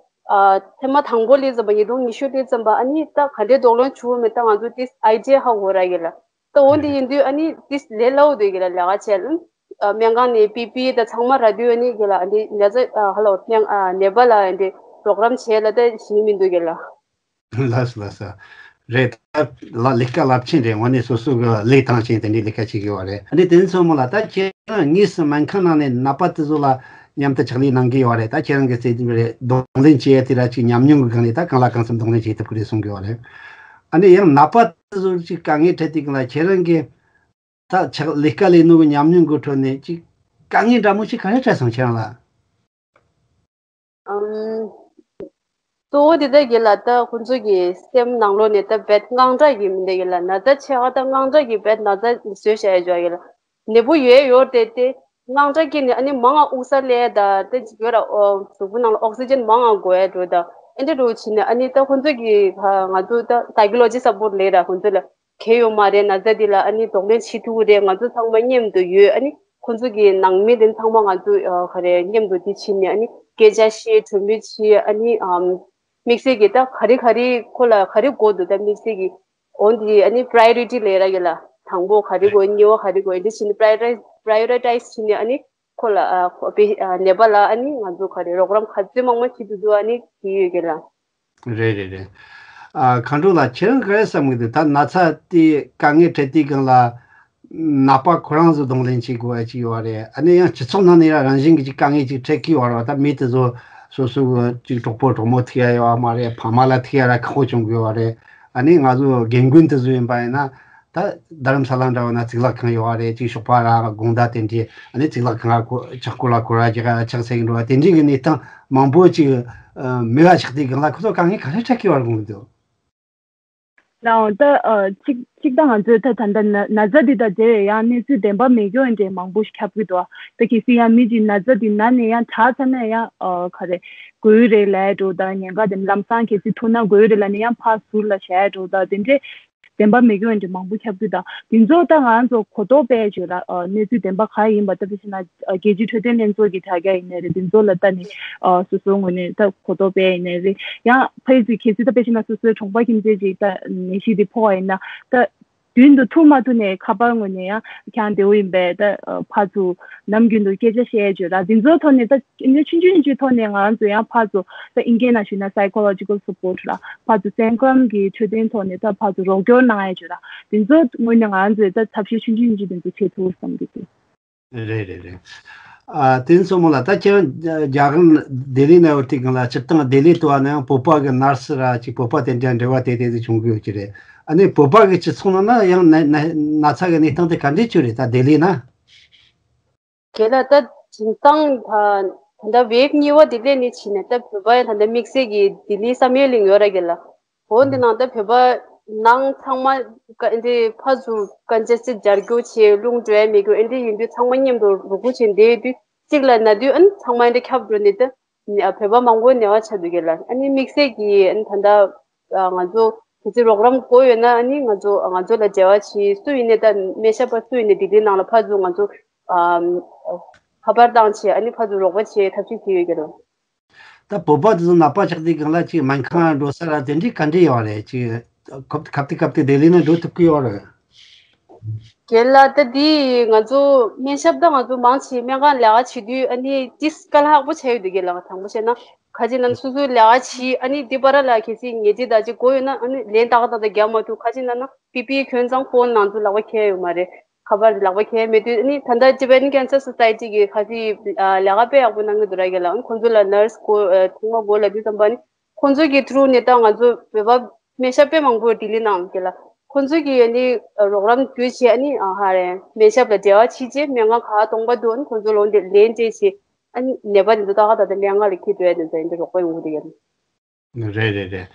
ཨ་ཐེངས་མ་དང་པོ་སླེབས་ཙམ་པ་ཉིས་སྟོང་ཉི་ཤུ་སླེབས་ཙམ་པ་ཨ་ནི་ད་ག་འདྲའི་གདོང་ལེན་བྱུང་མེད་ད་ང་ཚོ་དེ་ཨའི་ཌི་ཡ་ཧ་གོ་ར་ཡོད་ལ། ད་འོ་འདི་ཡིན་དུས་ཨ་ནི་དེ་ལས་སླ་བོ་འདུག་གི་ལ་ལས་ཀ་བྱས་ལ། སྨན་ཁང་ནས་པི་པི་ཨི་ད་ཚང་མ་རག་དུས་ཨ་ནི་གི་ལ་ཨ་འདི་ན་ཚ་ཨ་ཧ་ལོ་སྨན་ཨ་ནད་པ་ལ་ཨ་འདི་པོ་རོ་གྷ་རམ་བྱས་ལ་ད་ཞིག་མི་འདུག་གི་ལ། ལགས་སོ་ལགས་སོ། རེད། ད་ལ་ལས་ཀ་རླབས་ཆེན་རེད། དངོས་གནས་སོ་སོ་གི་ལས་དང་ཆེན་དེ་འདྲའི་ལས་ཀ་བྱེད་ཀྱི་ཡོད་རེད། ཨ་ནི་དེ་ཚོ་མོ་ལ་ད་ཁྱེད་རང་དངོས་སུ་སྨན་ཁང་ནང་ནས་ནད་པ་དེ་ཚོ་ལ་མཉམ་དུ་ཕྱག་ལས་གནང་གི་ཡོད་རེད། ད་ཁྱེད་རང་གི་བརྩེ་དུང་རེད། གདོང་ལེན་བྱེད་ཡ་དེ་ར་ཅིག་ཉམས་མྱོང་གི་སྒང་ནས་ད་གང་ལ་གང་འཚམ་གདོང་ལེན་བྱེད་ཐུབ་ཀྱི་རེད་གསུང་གི་ཡོད་རེད། ཨ་ནི་ཡང་ནད་པ་དེ་ཚོ་ཅིག་དཀའ་ངལ་འཕྲད་དུས་སྒང་ལ་ཁྱེད་རང་གི་ད་ཕྱག་ལས་ཀ་ལས་ནོ་གི་ཉམས་མྱོང་གི་ཁྲོད་ནས་ཅིག་དཀའ་ངལ་འདྲ་མོ་ཅིག་ག་རེ་འཕྲད་སོང་ཁྱེད་རང་ལ། ཨམ། གཙོ་བོ་དེ་ད་གི་ལ་ད་ཁོང་ཚོ་གི་སེམས་ནང་ལོགས་ནས་ད་རྦད་དངངས་སྐྲག་གི་མི་འདུག་གི་ལ། ན་ཚ་ཆེ་བ་ད་དངངས་སྐྲག་གི་རྦད་ན་ཚ་བཟོས་བཞག་ཡ་འཇོག་གི་ལ། ནད་འབུ་ཡོད་ཡོད་དེ་དེ་དངངས་སྐྲག་གི་ནི་ཨ་ནི་མང་ང་དབུགས་ས་ལས་ད་དེ་ཅིག་ཡོད་ར། ཨོ་གཟུགས་པོ་ནང་ལ་ཨོག་སི་ཇན་མང་ང་དགོས་ཡ་འགྲོ་ད། ཨེ་འདྲ་འགྲོ་ཕྱིན་ནས་ཨ་ནི་ད་ཁོང་ཚོ་གི་ང་ཚོ་ད་སའི་ཀོ་ལོ་ཇི་སཔོར་ཊི་ལས་ར་ཁོང་ཚོ་ལ། གལ་ཡོད་མ་རེད། ན་ཚ་འདི་ལ་ཨ་ནི་གདོང་ལེན་བྱེད་ཐུབ་ཀྱི་རེད། ང་ཚོ་ཚང་མ་མཉམ་དུ་ཡོད། ཨ་ནི་ཁོང་ཚོ་གི་ནང་མི་དེ་ཚང་མ་ང་ཚོ་ཨ་ག་རེ་མཉམ་དུ་འདི་བྱེད་ནས་ཨ་ནི་སྐད་ཆ་བཤད། གྲོས་མོལ་བྱེད། ཨ་ནི་ཨམ་དམིགས་བསལ་གྱི་ད་ག་རེ་ག་རེ་ཁོ་ལ་ག་རེ་དགོས་འདུག་ད་དམིགས་བསལ་གྱི་འོ་འདི་ཨ་ནི་པ་རའི་ཡོ་རི་ཊི་ལས་ར་གི་ལ། དང་པོ་ག་རེ་དགོས། གཉིས་པ་ག་རེ་དགོས། འདི་བྱེད་ནས་པ་རའི་ཡོ་རི་ཊི་པ་རའི་ཡོ་རི་ཊའི་ཛི་བྱེད་ནས་ཨ་ནི་ཁོ་ལ་ཨ་ཁོ་པེ་ཨ་ནད་པ་ལ་ཨ་ནི་ང་ཚོ་ག་རེ་རོགས་རམ་ག་ཚོད་མང་མང་བྱེད་ཐུབ་འདུག་ཨ་ནི་དེ་ཡོད་གི་ལ། རེད་རེད་རེད། ཨ་མཁའ་འགྲོ་ལགས། ཁྱེད་རང་ག་རེ་བསམ་གི་འདུག་ད་ན་ཚ་དེ་དཀའ་ངལ་འཕྲད་དུས་སྒང་ལ་ནད་པ་ཁོ་རང་ཚོ་གདོང་ལེན་བྱེད་དགོས་པ་ཅིག་ཡོད་རེད། ཨ་ནི་ཡང་སྤྱི་ཚོགས་ནང་ནས་ཡང་རང་བཞིན་གྱི་ཅིག་དཀའ་ངལ་ཅིག་འཕྲད་ཀྱི་ཡོད་རེད་པ། ད་མི་དེ་ཚོ་སོ་སོ་གི་ཅིག་གྲོགས་པོ་གྲོགས་མོ་ཐུག་ཡ་ཡོད་པ་མ་རེད། ཕ་མ་ལ་ཐུག་ཡ་ར་ཁག་པོ་བྱུང་གི་ཡོད་རེད། ཨ་ནི་ང་ཚོ་རྒན་རྒོན་དེ་ཚོ་ཡིན་པ་ཡིན་ན་ ད་རྡ་རམ་ས་ལ་འདྲ་བོ་ན་གཙུག་ལག་ཁང་ཡོད་བ་རེད། ཅིག་ཞོགས་པ་ར་དགོང་དག་དེ་འདྲའི་ཨ་ནི་གཙུག་ལག་ཁང་ལ་ཆག་སྒོ་ལ་སྐོར་བ་རྒྱག་ཆག་ཟེར་གི་འགྲོ་བ་དེ་འདྲའི་གི་གནས་སྟངས་མང་པོ་ཅིག་མེད་པ་ཆགས་དུས་སྒང་ལ་ཁོ་ཚོ་དཀའ་ངལ་ག་རེ་འཕྲད་ཀྱི་བར་དགོངས་འདུག་ལའང་ད་ཨ་གཅིག་གཅིག་ད་ང་ཚོས་ད་ད་ལྟ་ན་ན་ཚ་འདི་དང་དེ་ཡང་གནས་ཚུལ་བདེན་པ་མེད་རྒྱུ་འདྲའི་མང་པོ་ཞིག་ཁྱབ་ཀྱི་འདུག་ད་གལ་སྲིད་ཡང་མི་གཅིག་ན་ཚ་འདི་ན་ནས་ཡང་དྲག་ཚར་ན་ཡང་ཨ་ག་རེ་འགོས་རེད་ལབ་འགྲོ། ད་ཉེན་ཁ་དེ་ལམ་སང་གལ་སྲིད་ཐུག་ན་འགོས་རེད་ལབ་ནས་ཡང་ཕར་ཟུར་ལ་བཞག་འགྲོ། ད་དེ་འདྲའི་བདེན་པ་མེད་རྒྱུ་འདྲའི་མང་པོ་ཁྱབ་ཀྱི་འདུག་དེ་ཚོ་ད་ང་ཚོ་གོ་རྟོགས་སྤེལ་བྱོས་ར། ཨ་གནས་ཚུལ་བདེན་པ་ག་ཡིན་པ་ད་ཕལ་ཆེར་ན་ཨ་རྒྱལ་སྤྱིའི་འཕྲོད་བསྟེན་ལྷན་ཚོགས་ཀྱི་དྲ་རྒྱ་ཡིན་ནའི་རེད། དེ་ཚོ་ལ་ལྟ་ནས་ཨ་སོ་སོའི་ངོས་ནས་ད་གོ་རྟོགས་སྤེལ་ཡིན་ནའི་རེད། ཡང་ཕ་ཡི་ཚོས་གལ་སྲིད་ད་དཔེ་བྱས་ན་སོ་སོའི་གྲོང་པ་ཁྱིམ་མཚེས་ཅིག་ད་ནད་གཞི་དེ་ཕོག་པ་ཡིན་ན་ད་མདུན་དུ་ཐུག་མ་ཐུག་ནས་ཁ་པར་ངོས་ནས་ཡང་ཁྱང་བདེ་བོ་ཡིན་པས་ད་ཕར་ཚུར་ནམ་རྒྱུན་དུ་སྐད་ཆ་བཤད་ཡས་བྱོས་ར། དེ་ཚོའི་ཐོག་ནས་ད་ཆུང་ཆུང་ཆུང་ཆུང་ཐོག་ནས་ང་རང་ཚོ་ཡང་ཕར་ཚུར་ད་ཨིན་སྐད་ནང་ཞུས་ན་psychological support ར་ཕར་ཚུར་སེམས་ཁམས་ཀྱི་འཕྲོད་བསྟེན་ཐོག་ནས་ད་ཕར་ཚུར་རོགས་སྐྱོར་གནང་ཡས་བྱོས་ར། དེ་ཚོའི་ངོས་ནས་ང་རང་ཚོས་ད་ཐབས་ཤེས་ཆུང་ཆུང་ཆུང་ཆུང་དེ་ཚོ་བྱེད་ཐུབ་བསམ་གྱི་འདུག་རེད་རེད་རེད། ཨ་དེ་ཚོ་མོ་ལ་ད་ཁྱེད་རང་རྒྱ་གར་ལྡི་ལི་ན་ཡོད་དུས་སྒང་ལ་སྤྱིར་བཏང་ལྡི་ལི་དུ་བ་ན་ཡང་བོད་པ་གི་ནར་སི་ར་ཅིག་བོད་པ་དེ་འདྲ་འབྲེལ་བ་དེ་དེ་དེ་བྱུང་གི་ཡོད་ཀྱི་རེད། ཨ་ནི་བོད་པ་གི་སྤྱི་ཚོགས་ནང་ན་ཡང་ན་ན་ན་ཚ་གི་གནས་སྟངས་དེ་ག་འདྲས་ཅིག་རེད་ད་ལྡི་ལི་ན། དེ་ལ་ད་བྱིན་སྟངས་ད་ད་ལྟ་བེབ་གཉིས་པ་དེ་སླེབས་ནས་ཕྱིན་ནས་ད་བོད་པ་ཡང་ད་ལྟ་དམིགས་བསལ་གྱི་ལྡི་ལི་བསམ་ཡས་གླིང་ཡོད་ར་གི་ལ། འོ་འདི་ནང་ད་བོད་པ་ནང་ཚང་མ་ཀ་འདི་ཕར་ཚུར་ཀན་ཇེ་སི་ཊི་སྦྱར་རྒྱུ་བྱས་རླུང་འགྲོ་ཡ་མེད་རྒྱུ་ཨེ་འདི་ཡིན་དུས་ཚང་མ་མཉམ་དུ་རུབ་རུབ་བྱས་བསྡད་དུས་གཅིག་ལ་ན་དུས་ཨ་ནི་ཚང་མ་ཨེ་འདི་ཁྱབ་འགྲོ་ནས་ད་ནི་ཨ་བོད་པ་མང་པོ་ནད་པ་ཆགས་འདུག་གི་ལ། ཨ་ནི་དམིགས་བསལ་གྱི་ཨ་ནི་ད་ལྟ་ཨ་ང་ཚོ་གལ་སྲིད་རོགས་རམ་དགོས་ཡོད་ན་ཨ་ནི་ང་ཚོ་ང་ཚོ་ལ་འབྲེལ་བ་བྱེད། སུ་ཡིན་ནའི་ད་སྨན་ཞབས་པ་སུ་ཡིན་ནའི་ལྡི་ལི་ནང་ལ་ཕར་ཚུར་ང་ཚོ་ཨ་ཁ་པར་བཏང་བྱས་ཨ་ནི་ཕར་ཚུར་རོགས་པ་བྱེད་ཐབས་ཤེས་བྱེད་ཡོད་ཀྱི་རེད། ད་བོད་པ་དེ་ཚོ་ནད་པ་ཆགས་དུས་སྒང་ལ་ཅིག་སྨན་ཁང་འགྲོ་ས་ར་དེ་འདྲའི་ག་འདྲ་ཡོད་རེད། ཅིག་ཁབ་ཁབ་ཏི་ཁབ་ཏི་ལྡི་ལི་ནས་འགྲོ་ཐུབ་ཀྱི་ཡོད་རེད། རྒན་ལགས་ད་འདི་ང་ཚོ་སྨན་ཞབས་ད་ང་ཚོ་མང་ཆེ་སྨན་ཁང་ལས་ཀ་བྱེད་དུས་ཨ་ནི་ཏིས་དཀའ་ལས་ཁག་པོ་ཆགས་ཡོད་འདུག་རྒན་ལགས། དྲང་པོ་བཤད་ན་ཁ་ཅིག་ན་སོ་སོའི་ལས་ཀ་བྱེད་ཨ་ནི་འདི་བར་ལ་གལ་སྲིད་ངལ་རྩོལ་ད་ཅིག་དགོས་ཡོད་ན་ཨ་ནི་ལན་ཏག་ཏག་ཏག་རྒྱག་མ་ཐུབ། ཁ་ཅིག་ན་ན་པི་པི་ཨི་གྱོན་ཙང་ཕོན་ནང་དུ་ལག་པ་འཁྱེར་ཡོད་མ་རེད། ཁ་པར་ལག་པ་འཁྱེར་མེད་དུས་ཨ་ནི་ད་ལྟ་Tibetan Cancer Society གི་ཁ་ཅིག་ལས་ཀ་དཔེ་ཡག་པོ་གནང་གི་འདུག་ར་རྒན་ལགས། ཁོང་ཚོ་ལ་ནར་སི་དགོས་ཨ་ཐོག་མ་དགོས་ལབ་དུས་ཙམ་པ་ནི་ཁོང་ཚོ་གི་ཐུ་རུ་ནས་ད་ང་ཚོ་བོད་པ་སྨན་ཞབས་དཔེ་མང་པོ་ལྡི་ལི་ནང་གི་ལ། ཁོང་ཚོ་གི་ཨ་ནི་རོགས་རམ་བརྒྱུད་བྱས་ཨ་ནི་ཨ་ཧ་རེ་སྨན་ཞབས་ལ་འབྲེལ་བ་བྱེད་བྱས་སྨན་ཁང་ག་ག་སྟོང་པ་འདུག་ཨ་ནི་ཁོང་ཚོ་ལོག་འདི་ལན་སྤྲད་བྱས་ཨ་ནི་ནད་པ་དེ་ཚོ་ཏག་ཏག་ཏག་ཏག་སྨན་ཁང་ལ་འཁྱེར་འགྲོ་ཡ་དེ་ཚོ་ཨ་ནི་རོགས་པ་ཡོང་གི་འདུག་ཡ། རེད་རེད་རེད།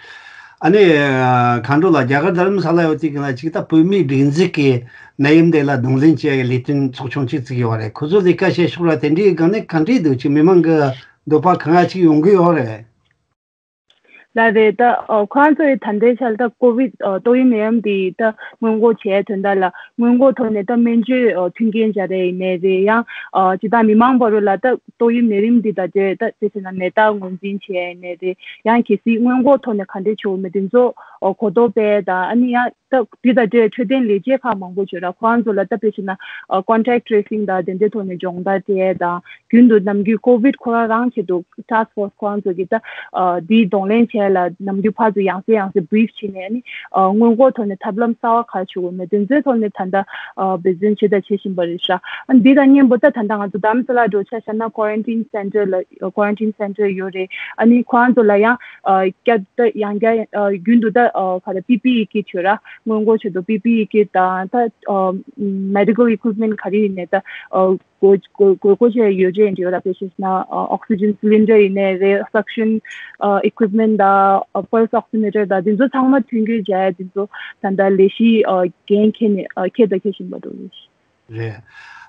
ཨ་ནི་ཨ་མཁའ་འགྲོ་ལགས་རྒྱ་གར་རྡ་རམ་ས་ལ་ཡོད་དུས་ཀྱི་ལ་ཅིག་ད་བོད་མིའི་སྒྲིག་འཛུགས་ཀྱི་ནད་ཡམས་དེ་ལ་གདོང་ལེན་བྱེད་ཡ་གི་ལས་དོན་ཚོགས་ཆུང་ཅིག་བཙུགས་ཡོད་རེད། ཁོ་ཚོ་ལས་ཀ་བྱེད་ཕྱོགས་ལ་དེ་འདྲའི་སྒང་ནས་ག་འདྲས་འདུག་ཅིག་མི་མང་གི་འདོད་པ་གང་ཡ་ཅིག་ཡོང་གི་ཡོད་རེད། ལགས་རེད། ད་ཨ་ཁོ་རང་ཚོ་ཡི་ད་ལྟའི་ཆར་ད་ཀོ་བིད་ཨ་ཏོག་དབྱིབས་ནད་ཡམས་འདི་ད་སྔོན་འགོག་བྱེད་ཡ་དོན་དག་ལ་སྔོན་འགོག་ཐོག་ནས་ད་སྨན་བཅོས་ཨ་མཐུན་རྐྱེན་སྦྱར་ཡ་ཡིན་ནའི་རེད། ཡང་ཨ་སྤྱིར་བཏང་མི་མང་བར་ལ་ད་ཏོག་དབྱིབས་ནད་རིམས་འདི་ད་དེ་ད་དེ་བྱས་ན་ནད་རྟགས་ངོས་འཛིན་བྱེད་ཡ་ཡིན་ནའི་རེད། ཡང་གལ་སྲིད་སྔོན་འགོག་ཐོག་ནས་ག་འདྲས་བྱེད་དགོས་མེད་དེ་ཚོ་ཨ་གོ་རྟོགས་སྤེལ་དང་ཨ་ནི་ཡང་ད་འདི་ད་དེ་འཕྲོད་བསྟེན་ལས་བྱེད་ཁག་མང་པོ་བྱོས་ར། ཁོ་རང་ཚོ་ལ་ད་དཔེ་བྱས་ན་ཨ་contact tracing དང་དེ་འདྲའི་ཐོག་ནས་སྦྱོང་བརྡར་སྤྲད་ཡ་དང་། རྒྱུན་དུ་ནམ་རྒྱུན་ཀོ་བིད་ཁོ་རང་རང་ཆེད་དུ་task force ཁོ་རང་ཚོ་གིས་ད་ཨ་འདིའི་གདོང་ལེན་བྱས་ལ་ནམ་རྒྱུན་ཕར་ཚུར་ཡང་སེ་ཡང་སེ་བྷི་རིཕ་བྱས་ནས་ནི་ཨ་སྔོན་འགོག་ཐོག་ནས་ཐབས་ལམ་གསར་བ་ག་རེ་བྱེད་དགོས་མེད་དེ་ཚོའི་ཐོག་ནས་ད་ལྟ་ཨ་འབད་བརྩོན་བྱས་དང་བྱེད་བཞིན་པ་རེད་ཤག་ཨ་འདི་དང་མཉམ་པོ་ད་ད་ལྟ་ང་ཚོ་རྡ་རམ་ས་ལ་འགྲོ་ཆ་བཞག་ན་quarantine center ལ་quarantine center ཡོད་རེད། ཨ་ནི་ཁོ་རང་ཚོ་ལ་ཡང་ཨ་བསྐྱར་ད་ཡང་བསྐྱར་ཨ་རྒྱུན་དུ་ད་ཨ་ག་རེ་པི་པི་ཨི་ཀིཊ་ཡོད་ར། སྔོན་འགོག་ཆེད་དུ་པི་པི་ཨི་ཀིཊ་དང་ད་ཨ་medical equipment ག་རེ་ཡིན་ནའི་ད་ཨ་དགོས་དགོས་དགོས་མཁོ་ཆེ་ཡོད་ཅེས་འདྲི་བ་ལ་དཔེ་བཞག་ན་oxygen cylinder ཡིན་ནའི་རེད། suction equipment དང་pulse oximeter དང་དེ་ཚོ་ཚང་མ་མཐུན་འགྱུར་བྱ་ཡ་དེ་ཚོ་ད་ལྟ་ལས་གཞི་འགན་འཁྱེར་ནས་འཁྱེར་དང་འཁྱེར་བཞིན་པ་འདུག་རེད།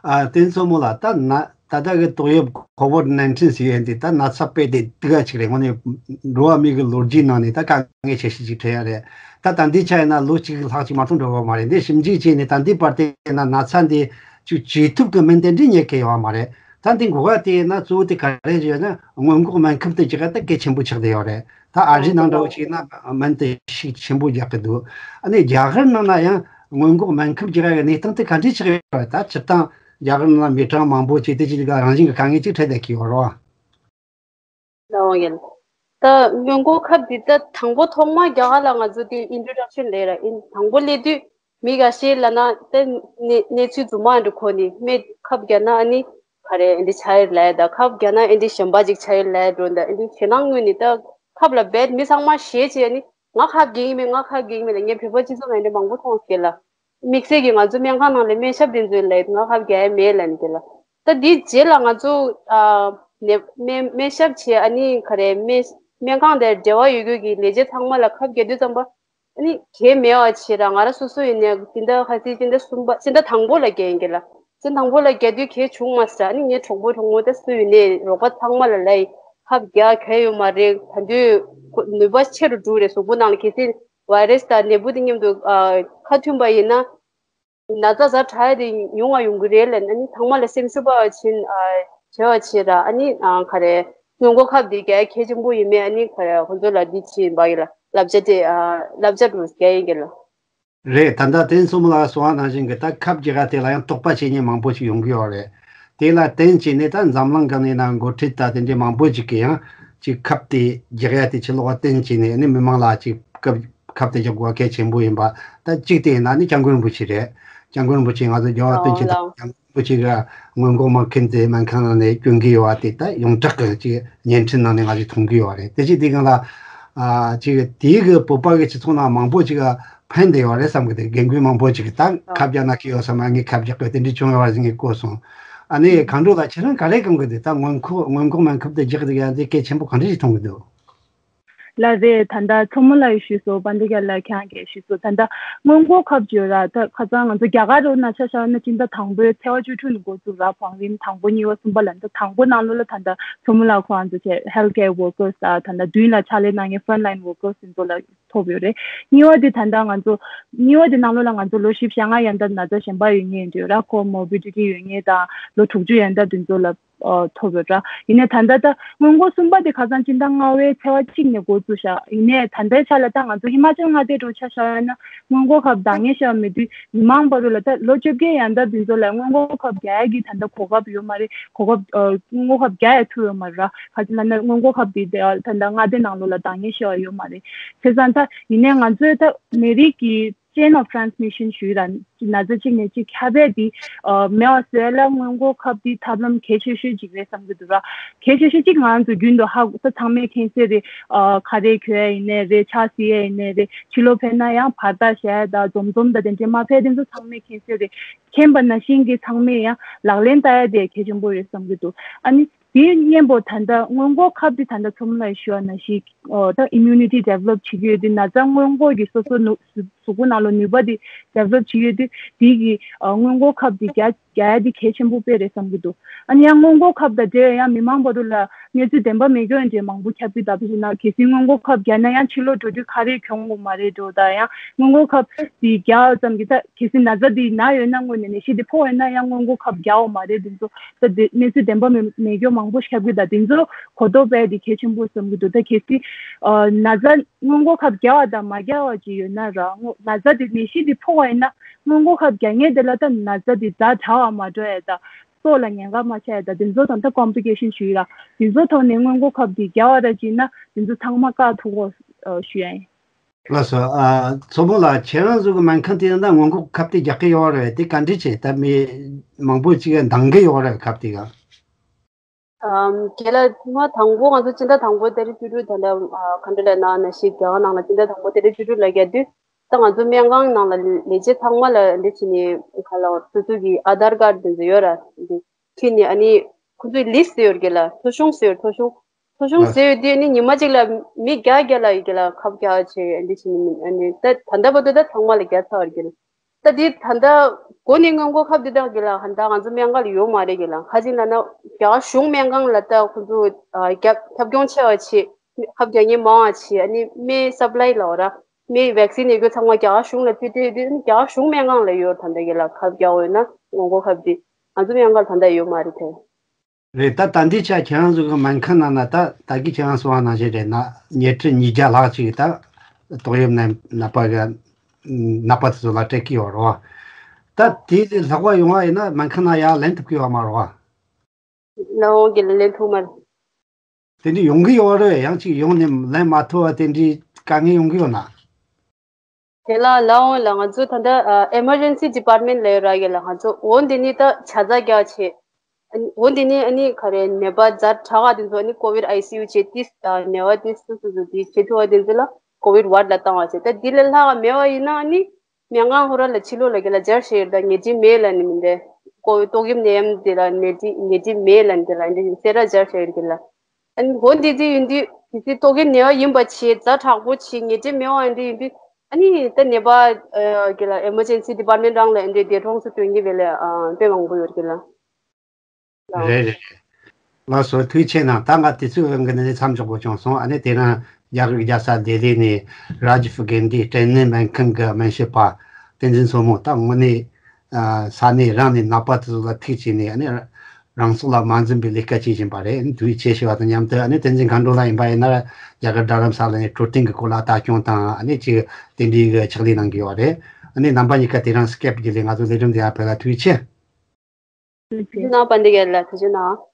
ཨ་དེ་ཚོ་མོ་ལ་ད་ན་ད་ལྟ་གི་ཏོག་དབྱིབས་ཁོ་ཝིད་ནའིན་ཊིན་ཟེར་ཡས་འདི་ད་ན་ཚ་དཔེ་དེ་སྡུག་ག་ཅིག་རེད། དངོས་གནས་འགྲོ་བ་མི་གི་ལོ་རྒྱུས་ནང་ནས་ད་དཀའ་ངལ་ཆེ་ཤོས་ཅིག་འཕྲད་ཡ་རེད། ད་ད་འདི་ཆ་ཡིན་ན་ལོ་གཅིག་ལྷག་ཅིག་མ་གཏོགས་འགྲོ་གི་མ་རེད། འདི་ཞིབ་འཇུག་བྱས་ནས་ད་འདི་བར་དེ་ན་ན་ཚ་འདི་ཅིག་བཅོས་ཐུབ་ཀྱི་མིན་དེ་འདྲི་ཉན་མཁན་ཡོད་མ་རེད། ད་འདི་འགོ་བ་དེ་ན་གཙོ་བོ་དེ་ག་རེ་བྱས་ན་སྔོན་འགོག་སྨན་ཁབ་དེ་ཅིག་ད་གལ་ཆེན་པོ་ཆགས་བསྡད་ཡོད་རེད། ད་ཨ་རི་ནང་འདྲ་བོ་ཅིག་ན་སྨན་དེ་ཤུགས་ཆེན་པོ་རྒྱག་གི་འདུག་ཨ་ནི་རྒྱ་གར་ནང་ན་ཡང་སྔོན་འགོག་སྨན་ཁབ་རྒྱག་ཡ་གི་གནས་སྟངས་དེ་ག་འདྲས་ཆགས་ཡོད་རེད། ད་སྤྱིར་བཏང་རྒྱ་གར་ནང་ན་མི་གྲངས་མང་པོ་ཅིག་དེ་ཅིག་ལ་རང་བཞིན་གྱི་དཀའ་ངལ་ཅིག་འཕྲད་བསྡད་ཀྱི་ཡོད་རེད་བ། ལའོ་ཡིན། ད་སྔོན་འགོག་ཁབ་འདི་ད་དང་པོ་ཐོག་མ་རྒྱ་གར་ལ་ང་ཚོ་དེ་introduction ལས་ར་ཡིན། དང་པོ་སླེབས་དུས་མི་འགའ་ཤས་ལ་ན་ད་གནས་གནས་ཚུལ་རྫུན་མ་འདྲ་གོ་ནི་སྨན་ཁབ་རྒྱག་ན་ཨ་ནི་ག་རེ་འདི་ཆགས་ཡོད་ལབ་ད་ཁབ་རྒྱག་ན་ཨ་འདི་གཞན་པ་ཅིག་ཆགས་ཡོད་ལབ་འགྲོ་ད་ཨ་འདི་ཞེད་སྣང་དངོས་ནི་ད་ཁབ་ལ་རྦད་མི་ཚང་མ་ཞེད་བྱས་ཨ་ནི་ང་ཁབ་རྒྱག་གི་མེད་ང་ཁབ་རྒྱག་གི་མེད་ལ་ངས་བོད་པ་སྤྱི་ཚོགས་ནང་འདི་མང་པོ་མཐོང་ཞེད་ལ། དམིགས་བསལ་གྱི་ང་ཚོ་སྨན་ཁང་ནང་ལ་སྨན་ཞབས་དེ་ཚོས་ལབ་ང་ཁབ་རྒྱག་ཡ་མེད་ལབ་ནས་དེ་ལ། ད་དེའི་རྗེས་ལ་ང་ཚོ་ཨ་ནས་སྨན་སྨན་ཞབས་བྱས་ཨ་ནི་ག་རེ་སྨན་སྨན་ཁང་དེར་འབྲེལ་བ་ཡོད་དགོས་ཀྱི་ལས་བྱེད་ཚང་མ་ལ་ཁབ་རྒྱག་དུས་ཙམ་པ། ཨ་ནི་གལ་མེད་པ་བྱས་ར་ང་རང་སོ་སོ་ཡིན་ནའི་སྤྱི་ཟླ་ཁ་སང་སྤྱི་ཟླ་གསུམ་པ་སྤྱི་ཟླ་དང་པོ་ལ་རྒྱག་ཡིན་གྱི་ལ། སྤྱི་ཟླ་དང་པོ་ལ་རྒྱག་དུས་གལ་བྱུང་མ་སོང་། ཨ་ནི་ངའི་གྲོགས་པོ་གྲོགས་མོ་ད་སུ་ཡིན་ནའི་རོགས་པ་ཚང་མ་ལ་ལབ་ཡིན། ཁབ་རྒྱག་གལ་ཡོད་མ་རེད། ད་དུང་ནུས་པ་ཆེ་རུ་འགྲོ་རེད། གཟུགས་པོ་ནང་ལ་གལ་སྲིད་བྷའི་རེས་དང་ནད་འབུ་དེ་མཉམ་དུ་ཨ་ཁ་མཐུན་པ་ཡིན་ན། ན་ཚ་ཛ་དྲག་ཡ་དེ་ཉུང་བ་ཡོང་གི་རེད་ལབ་ནས་ཨ་ནི་ཚང་མ་ལ་སེམས་ཤུགས་སྤར་བ་བྱིན་ཨ་བྱེད་པ་བྱེད་ར། ཨ་ནི་ཨ་ག་རེ་སྔོན་འགོག་ཁབ་དེ་རྒྱག་གལ་ཆེན་པོ་ཡིན་མིན་ཨ་ནི་ག་རེ་ཁོང་ཚོ་ལ་འདི་བྱེད་ཡིན་པ་ཡིན་ལ་བསླབ་བྱ་དེ་ཨ་བསླབ་བྱ་རུ་རྒྱག་ཡིན་གྱི་ལ། རེད། ད་ལྟ་དེ་མཚོ་མོ་ལགས་གསུངས་པ་ནང་བཞིན་གྱི་ད་ཁབ་རྒྱག་ཡ་དེ་ལ་ཡང་དོགས་པ་བྱེད་མཁན་མང་པོ་ཞིག་ཡོང་གི་ཡོད་རེད། དེ་ལ་བརྟེན་བྱས་ནས་ད་འཛམ་གླིང་གི་ནས་ན་འགོ་ཁྲིད་ད་དེ་འདྲའི་མང་པོ་ཞིག་གིས་ཡང་ཅིག་ཁབ་དེ་རྒྱག་ཡ་དེ་ཕྱི་ལོགས་བརྟེན་བྱས་ནས་ནི་མི་མང་ལ་ཅིག་ཁབ་ཁབ་དེ་རྒྱག་དགོས་པ་གལ་ཆེན་པོ་ཡིན་པ། ད་གཅིག་དེ་ཡིན་ན་ནི་སྐྱབས་མགོན་རིན་པོ་ཆེ་རེད། སྐྱབས་མགོན་རིན་པོ་ཆེ་ང་ཚོ་རྒྱལ་བ་དཔལ་ཆེན་ལགས་ལགས། སྐྱབས་མགོན་རིན་པོ་ཆེ་གི་སྔོན་འགོག་སྨན་ཁབ་དེ་སྨན་ཁང་ནང་ནས་སྐྱོན་གྱི་ཡོད་པ་དེ་ད་ཡོངས་གྲགས་ཀྱི་ཅིག་བརྙན་འཕྲིན་ནང་ནས་ང་ཚོས་མཐོང་གི་ཡོད་རེད། དེ་བཞིན་དེ་གང་ལ་ཨ་ཅིག་དེའི་གི་བོད་པ་གི་སྤྱི་ཚོགས་ནང་མང་པོ་ཅིག་ཕན་བདེ་ཡོད་རེད་བསམ་གི་འདུག་རྒན་རྒོན་མང་པོ་ཅིག་གིས་ད་ཨ་ཁབ་རྒྱག་ན་ཁི་ཡོད་བསམ་ང་ངས་ཁབ་རྒྱག་གི་དེ་འདྲ་བྱུང་ཡོད་རེད་ཟེར་ངས་གོ་སོང་། ཨ་ནི་གང་འགྲོ་ལ་ཁྱེད་རང་ག་རེ་གང་གི་འདུག་ད་སྔོན་འགོག་སྔོན་འགོག་སྨན་ཁབ་དེ་རྒྱག་གི་འདུག་ཡང་དེ་གལ་ཆེན་པོ་གང་འདྲ་ཞིག་མཐོང་གི་འདུག་ལགས་རེད། ད་ལྟ་མཚོ་མོ་ལགས་ཞུས་སོང་། པཱན་ཌི་ཡ་ལགས་ཁྱེད་རང་གིས་ཞུས་སོང་། ད་ལྟ་སྔོན་འགོག་ཁབ་བརྗོད་ར་ད་ཁ་སང་ང་ཚོ་རྒྱ་གར་རོ་ན་ཆ་བཞག་ན་སྤྱི་ཟླ་དང་པོའི་ཚེས་པ་བཅུ་དྲུག་ནས་འགོ་བཙུགས་ར་བང་རིམ་དང་པོ་གཉིས་པ་གསུམ་པ་ལ་ད་དང་པོ་ནང་ལོགས་ལ་ད་ལྟ་མཚོ་མོ་ལགས་ཁོང་ཚོ་བྱས་ཧེལ་ཐི་ཀེར་ཝོར་ཀར་སི་ད་ད་ལྟ་མདུན་ལ་ཕྱག་ལས་གནང་མཁན་ཕོན་ལའིན་ཝོར་ཀར་སི་དེ་ཚོ་ལ་ཐོབ་ཡོད་རེད། གཉིས་པ་དེ་ད་ལྟ་ང་ཚོ་གཉིས་པ་དེ་ནང་ལོགས་ལ་ང་ཚོ་ལོ་བཞི་བཅུ་ཞེ་ལྔ་ཡན་ལྟར་ན་ཚ་གཞན་པ་ཡོད་མཁན་དེ་ར་ཁོ་མོར་བི་ཌི་ཊི་ཡོད་མཁན་དང་ལོ་དྲུག་ཅུ་ཡན་ལྟར་དེ་ཚོ་ལ་ཨ་ཐོབ་ཡོད་ར། ཡིན་ནའི་ད་ལྟ་ད་སྔོན་འགོག་གསུམ་པ་དེ་ཁ་སང་སྤྱི་ཟླ་ལྔ་པའི་ཚེས་པ་གཅིག་ནས་འགོ་བཙུགས་ཤག་ཡིན་ནའི་ད་ལྟའི་ཆ་ལ་ད་ང་ཚོ་ཧི་མ་ཅལ་མངའ་སྡེ་འདྲ་ཆ་བཞག་ཡོད་ན་སྔོན་འགོག་ཁབ་འདང་ངེས་ཤོར་མེད་དུས་མི་མང་བར་ལ་ད་ལོ་བཅོ་བརྒྱད་ཡན་ལྟར་དེ་ཚོ་ལ་སྔོན་འགོག་ཁབ་རྒྱག་ཡ་གི་ད་ལྟ་གོ་སྐབས་ཡོད་མ་རེད། གོ་སྐབས་ཨ་སྔོན་འགོག་ཁབ་རྒྱག་ཡ་ཐུབ་ཡོད་མ་རེད་ར། ག་ཅི་ལབ་ན་སྔོན་འགོག་ཁབ་དེ་ད་ལྟ་མངའ་སྡེ་ནང་ལོགས་ལ་འདང་ངེས་ཤོར་ཡ་ཡོད་མ་རེད། བྱས་ཙང་ད་ཡིན་ནའི་ང་ཚོའི་ད་ནད་རིགས་ཀྱི་chain of transmission ཞུས་ར། ན་ཚ་གཅིག་ནས་གཅིག་ཁྱབ་པ་དེ་ཨ་མེད་པ་བཟོ་ཡ་ལ་སྔོན་འགོག་ཁབ་དེ་ཐབས་ལམ་གལ་ཆེ་ཤོས་གཅིག་རེད་བསམ་གྱི་འདུག་ར། གལ་ཆེ་ཤོས་གཅིག་ང་རང་ཚོ་རྒྱུན་དུ་ཧ་གོ་ས་ཚང་མས་མཁྱེན་གསལ་རེད། ཨ་ཁ་རས་གྱོན་ཡ་ཡིན་ནའི་རེད། ཕྱག་བསིལ་ཡ་ཡིན་ནའི་རེད། ཕྱི་ལོགས་ཕེབས་ན་ཡང་བར་ཐག་བཞག་ཡ་དང་འཛོམས་འཛོམས་དང་དེ་འདྲས་མ་ཕེབས་དེ་ཚོ་ཚང་མས་མཁྱེན་གསལ་རེད། མཁྱེན་པ་ནང་བཞིན་གྱི་ཚང་མས་ཡང་ལག་ལེན་བསྟར་ཡ་དེ་གལ་ཆེན་པོ་རེད་བསམ་གྱི་འདུག་ཨ་ནི་དེའི་སྔོན་པོ་ད་ལྟ་སྔོན་འགོག་ཁབ་དེ་ད་ལྟ་མཚོ་མོ་ལགས་ཞུ་བ་ནང་བཞིན་ཨོ་ད་immunity develop བྱེད་ཀྱི་ཡོད་དུས་ན་ཚ་སྔོན་འགོག་གི་སོ་སོ་ནུ་གཟུགས་པོ་ནང་ལ་ནུས་པ་དེ་develop བྱེད་ཀྱི་ཡོད་དུས་དེ་གི་ཨ་སྔོན་འགོག་ཁབ་དེ་རྒྱག་རྒྱག་ཡ་དེ་གལ་ཆེན་པོ་དཔེ་རེད་བསམ་གྱི་འདུག་ཨ་ནི་ཡང་སྔོན་འགོག་ཁབ་དང་འབྲེལ་ཡང་མི་མང་བར་དུ་ལ་གནས་ཚུལ་བདེན་པ་མེད་སྐྱོན་འདྲ་མང་པོ་ཁྱབ་ཀྱི་འདུག་དཔེ་བྱས་ན་གལ་སྲིད་སྔོན་འགོག་ཁབ་རྒྱག་ན་ཡང་ཕྱི་ལོགས་འགྲོ་དུས་ཁ་རས་གྱོན་དགོས་མ་རེད་འགྲོ། ད་ཡང་སྔོན་འགོག་ཁབ་དེ་རྒྱག་ཙམ་གྱིས་ད་གལ་སྲིད་ན་ཚ་དེ་ན་ཡོད་ན་སྔོན་ནས་ནད་གཞི་དེ་ཕོག་ཡོད་ན་ཡང་སྔོན་འགོག་ཁབ་རྒྱག་དགོས་མ་རེད། དེ་ཚོ་ད་དེ་གནས་ཚུལ་བདེན་པ་མེད་མེད་སྐྱོན་མང་པོ་ཁྱབ་ཀྱི་འདུག་དེ་ཚོ་གོ་རྟོགས་སྤེལ་དེ་གལ་ཆེན་པོ་བསམ་གྱི་འདུག་ད་གལ་སྲིད་ཨ་ན་ཚ་སྔོན་འགོག་ཁབ་རྒྱག་པ་དང་མ་རྒྱག་པ་ཅིག་ཡོད་ན་ར་སྔོ་ན་ཚ་དེ་ནད་གཞི་དེ་ཕོག་པ་ཡིན་ན་སྔོན་འགོག་ཁབ་རྒྱག་མཁན་དེ་ལ་ད་ན་ཚ་དེ་ཛ་དྲག་པ་མ་འགྲོ་ཡ་ད་སྲོག་ལ་ཉེན་ཁ་མ་ཆགས་ཡ་ད་དེ་ཚོ་དང་ད་complication ཞུ་ཡི་ར། དེ་ཚོ་ཐོག་ནས་སྔོན་འགོག་ཁབ་དེ་རྒྱག་པ་ར་ཅིག་ན་དེ་ཚོ་ཚང་མ་བཀག་ཐུབ་གོ་ཞུ་ཡ་ཡིན། ལགས་སོ། ཨ་མཚོ་མོ་ལགས་ཁྱེད་རང་ཚོ་གི་སྨན་ཁང་དེ་ཡང་ད་སྔོན་འགོག་ཁབ་དེ་རྒྱག་གི་ཡོད་རེད། དེ་ག་འདྲ་བྱས་ད་མི་མང་པོ་ཅིག་འདང་གི་ཡོད་རེད་ཁབ་དེ་ག་ཨམ་རྒན་ལགས་ང་དང་པོ་ང་ཚོ་སྤྱི་ཟླ་དང་པོ་ཏ་རིག་བཅུ་དྲུག་ད་ལྟ་ཨ་ག་འདྲ་ལབ་ན་ནང་བཞིན་རྒྱ་གར་ནང་ལ་སྤྱི་ཟླ་དང་པོ་ཏ་རིག་བཅུ་དྲུག་ལ་རྒྱག་དུས་ད་ང་ཚོ་སྨན་ཁང་ནང་ལ་ལས་བྱེད་ཚང་མ་ལ་འདི་བྱས་ནས་ག་ལ་སོ་སོ་གི་ཨ་དྷར་ཀར་དེ་ཚོ་ཡོད་ར་འདི་ཁྱེར་ནས་ཨ་ནི་ཁོ་ཚོའི་ལིས་ཟེར་ཡོད་རྒན་ལགས། ཐོ་གཞུང་ཟེར་ཡོད། ཐོ་གཞུང་ཐོ་གཞུང་ཟེར་ཡོད་དུས་ཨ་ནི་ཉི་མ་གཅིག་ལ་མི་བརྒྱ་བརྒྱ་ལ་ཡོད་རྒན་ལགས། ཁབ་རྒྱག་བྱས་འདི་བྱས་ནས་ཨ་ནི་ད་ད་ལྟ་བར་དུ་ད་ཚང་མ་ལ་རྒྱག་ཚར་བ་རྒན་ལགས། ད་དེ་ད་ལྟ་འགོ་ནས་སྔོན་འགོག་ཁབ་དེ་དག་གི་ལ་ཧན་ད་ང་ཚོ་སྨན་ཁང་ལ་ཡོད་མ་རེད་གི་ལ། ཁ་ཅིག་ལ་ན་རྒྱ་གཞུང་སྨན་ཁང་ལ་ད་ཁོ་ཚོ་རྒྱ་ཁྱབ་ཁྱོང་ཆེ་བ་བྱེད། ཁབ་རྒྱག་མཁན་མང་བ་བྱེད། ཨ་ནི་སྨན་སབ་ལའི་ལ་འོ་ར་སྨན་ཝེག་སིན་ཡོད་རྒྱུ་ཚང་མ་རྒྱ་གཞུང་ལ་ཕུལ་ཏེ་ཡོད་དུས་རྒྱ་གཞུང་སྨན་ཁང་ལ་ཡོད། ད་ལྟ་གི་ལ་ཁབ་རྒྱག་འོས་ན་སྔོན་འགོག་ཁབ་དེ་ང་ཚོ་སྨན་ཁང་ལ་ད་ལྟ་ཡོད་མ་རེད་དེ། རེད། ད་ད་འདི་ཆ་ཁྱེད་རང་ཚོ་གི་སྨན་ཁང་ནང་ན་ད་ད་གི་ཁྱེད་རང་གསུང་བ་ནང་བཞིན་རེད་ན་ཉལ་ཁྲི་ཉིས་བརྒྱ་ལྷག་ཅིག་ད་ཏོག་དབྱིབས་ནད་ནད་པ་གི་ནད་པ་དེ་ཚོ་ལ་སྤྲད་ཀྱི་ཡོད་རེད་བ། ད་དེ་ལས་ལྷག་པ་ཡོང་བ་ཡིན་ན་སྨན་ཁང་ནང་ཡར་ལེན་ཐུབ་ཀྱི་ཡོད་མ་རེད་བ། ལ་འོང་གི་ལ་ལེན་ཐུབ་མ་རེད། དེ་འདྲ་ཡོང་གི་ཡོད་རེད། ཡང་ཅིག་ཡོང་ནས་ལེན་མ་ཐུབ་པ་དེ་འདྲའི་དཀའ་ངལ་ཡོང་གི་ཡོད་ན། དེ་ལ་ལ་འོང་ལ་ང་ཚོ་ད་ལྟ་ཨ་ཨེ་མར་ཇེན་སི་ཌི་པར་མེན་ཊི་ལ་ཡོད་ར་གི་ལ། ང་ཚོ་འོ་འདི་ནི་ད་བྱ་ཚ་རྒྱག་བྱེད། འོ་འདི་ནི་ཨ་ནི་ག་རེ་ནད་པ་ཛ་དྲག་ག་དེ་ཚོ་ཨ་ནི་ཀོ་ཝིཌ་ཨའི་སི་ཡུ་བྱེད་དེ་ནད་པ་དེ་སུ་སུ་སུ་དེ་བྱེད་ཐུབ་པ་དེ་ཚོ་ལ་ཀོ་ཝིཌ་ཝར་ཌི་ལ་བཏང་བ་བྱེད། ད་འདི་ལས་ལྷག་མེད་པ་ཡིན་ན་ཨ་ནི་ མྱ་ངན་ཧོ་ར་ལ་ཕྱི་ལོགས་ལ་གི་ལ་སྦྱར་ཤེར་ད་ཉལ་ཁྲི་མེད་ལ་ནི་མི་འདི། ཀོ་ཏོག་དབྱིབས་ནད་ཡམས་འདི་ལ་ཉལ་ཁྲི་ཉལ་ཁྲི་མེད་ལ་འདི་ལ་འདི་སེ་ར་སྦྱར་ཤེར་གི་ལ། ཨ་ནི་འོ་འདི་འདི་ཡིན་དུས་དེ་ཚེ་ཏོག་དབྱིབས་ནད་པ་ཡིན་པ་ཆེ་ཛ་དྲག་པོ་ཆེ་ཉལ་ཁྲི་མེད་པ་འདི་ཡིན་དུས། ཨ་ནི་ད་ནད་པ་གི་ལ་ཨེ་མར་ཇེན་སི་ཌི་པར་མེན་ཊི་རང་ལ་འདི་འདས་གྲོངས་སུ་ཐོན་གི་བས་ལ་དཔེ་མང་པོ་ཡོད་གི་ལ། རེད་རེད། ལགས་སོ། ཐུགས་རྗེ་ཆེ་གནང་། ད་ང་དུས་ཚོད་འགི་ནས་མཚམས་འཇོག་དགོས་བྱུང་སོང་། ཨ་ནི་དེ་རིང་རྒྱ་གར་རྒྱལ་ས་ལྡི་ལི་ནས་རཱ་ཇིབ་གྷན་དྷི་སྐྲན་ནད་སྨན་ཁང་གི་སྨན་ཞབས་པ་བསྟན་འཛིན་མཚོ་མོ་ད་དངོས་གནས་ས་གནས་རང་ནས་ནད་པ་དེ་ཚོ་ལ་ཐུག་བྱས་ནས། ཨ་ནི་རང་སྲོག་ལ་མ་འཛེམ་པའི་ལས་ཀ་བྱེད་བཞིན་པ་རེད། ཨ་ནི་ཐུགས་རྗེ་ཆེ་ཞུ་བ་དང་མཉམ་དུ། ཨ་ནི་བསྟན་འཛིན་མཁའ་འགྲོ་ལགས་ཡིན་པ་ཡིན་ན་རྒྱ་གར་རྡ་རམ་ས་ལ་ནས་འཕྲོད་བསྟེན་གྱི་སྐོར་ལ་ལྟ་སྐྱོང་དང་། ཨ་ནི་ཅིག་དེ་འདྲའི་གི་ཕྱག་ལས་གནང་གི་ཡོད་རེད། ཨ་ནི་རྣམ་པ་གཉིས་ཀ་དེ་རིང་སི་ཀེབ་བརྒྱུད་ལས་ང་ཚོ་ལས་རིམ་འདི་ཡར་ཕེབས་ལ་ཐུགས་རྗེ་ཆེ། ཐུགས་རྗེ་གནང་། བན་དེ་རྒྱལ་ལགས་ཐུགས་རྗེ་གནང་།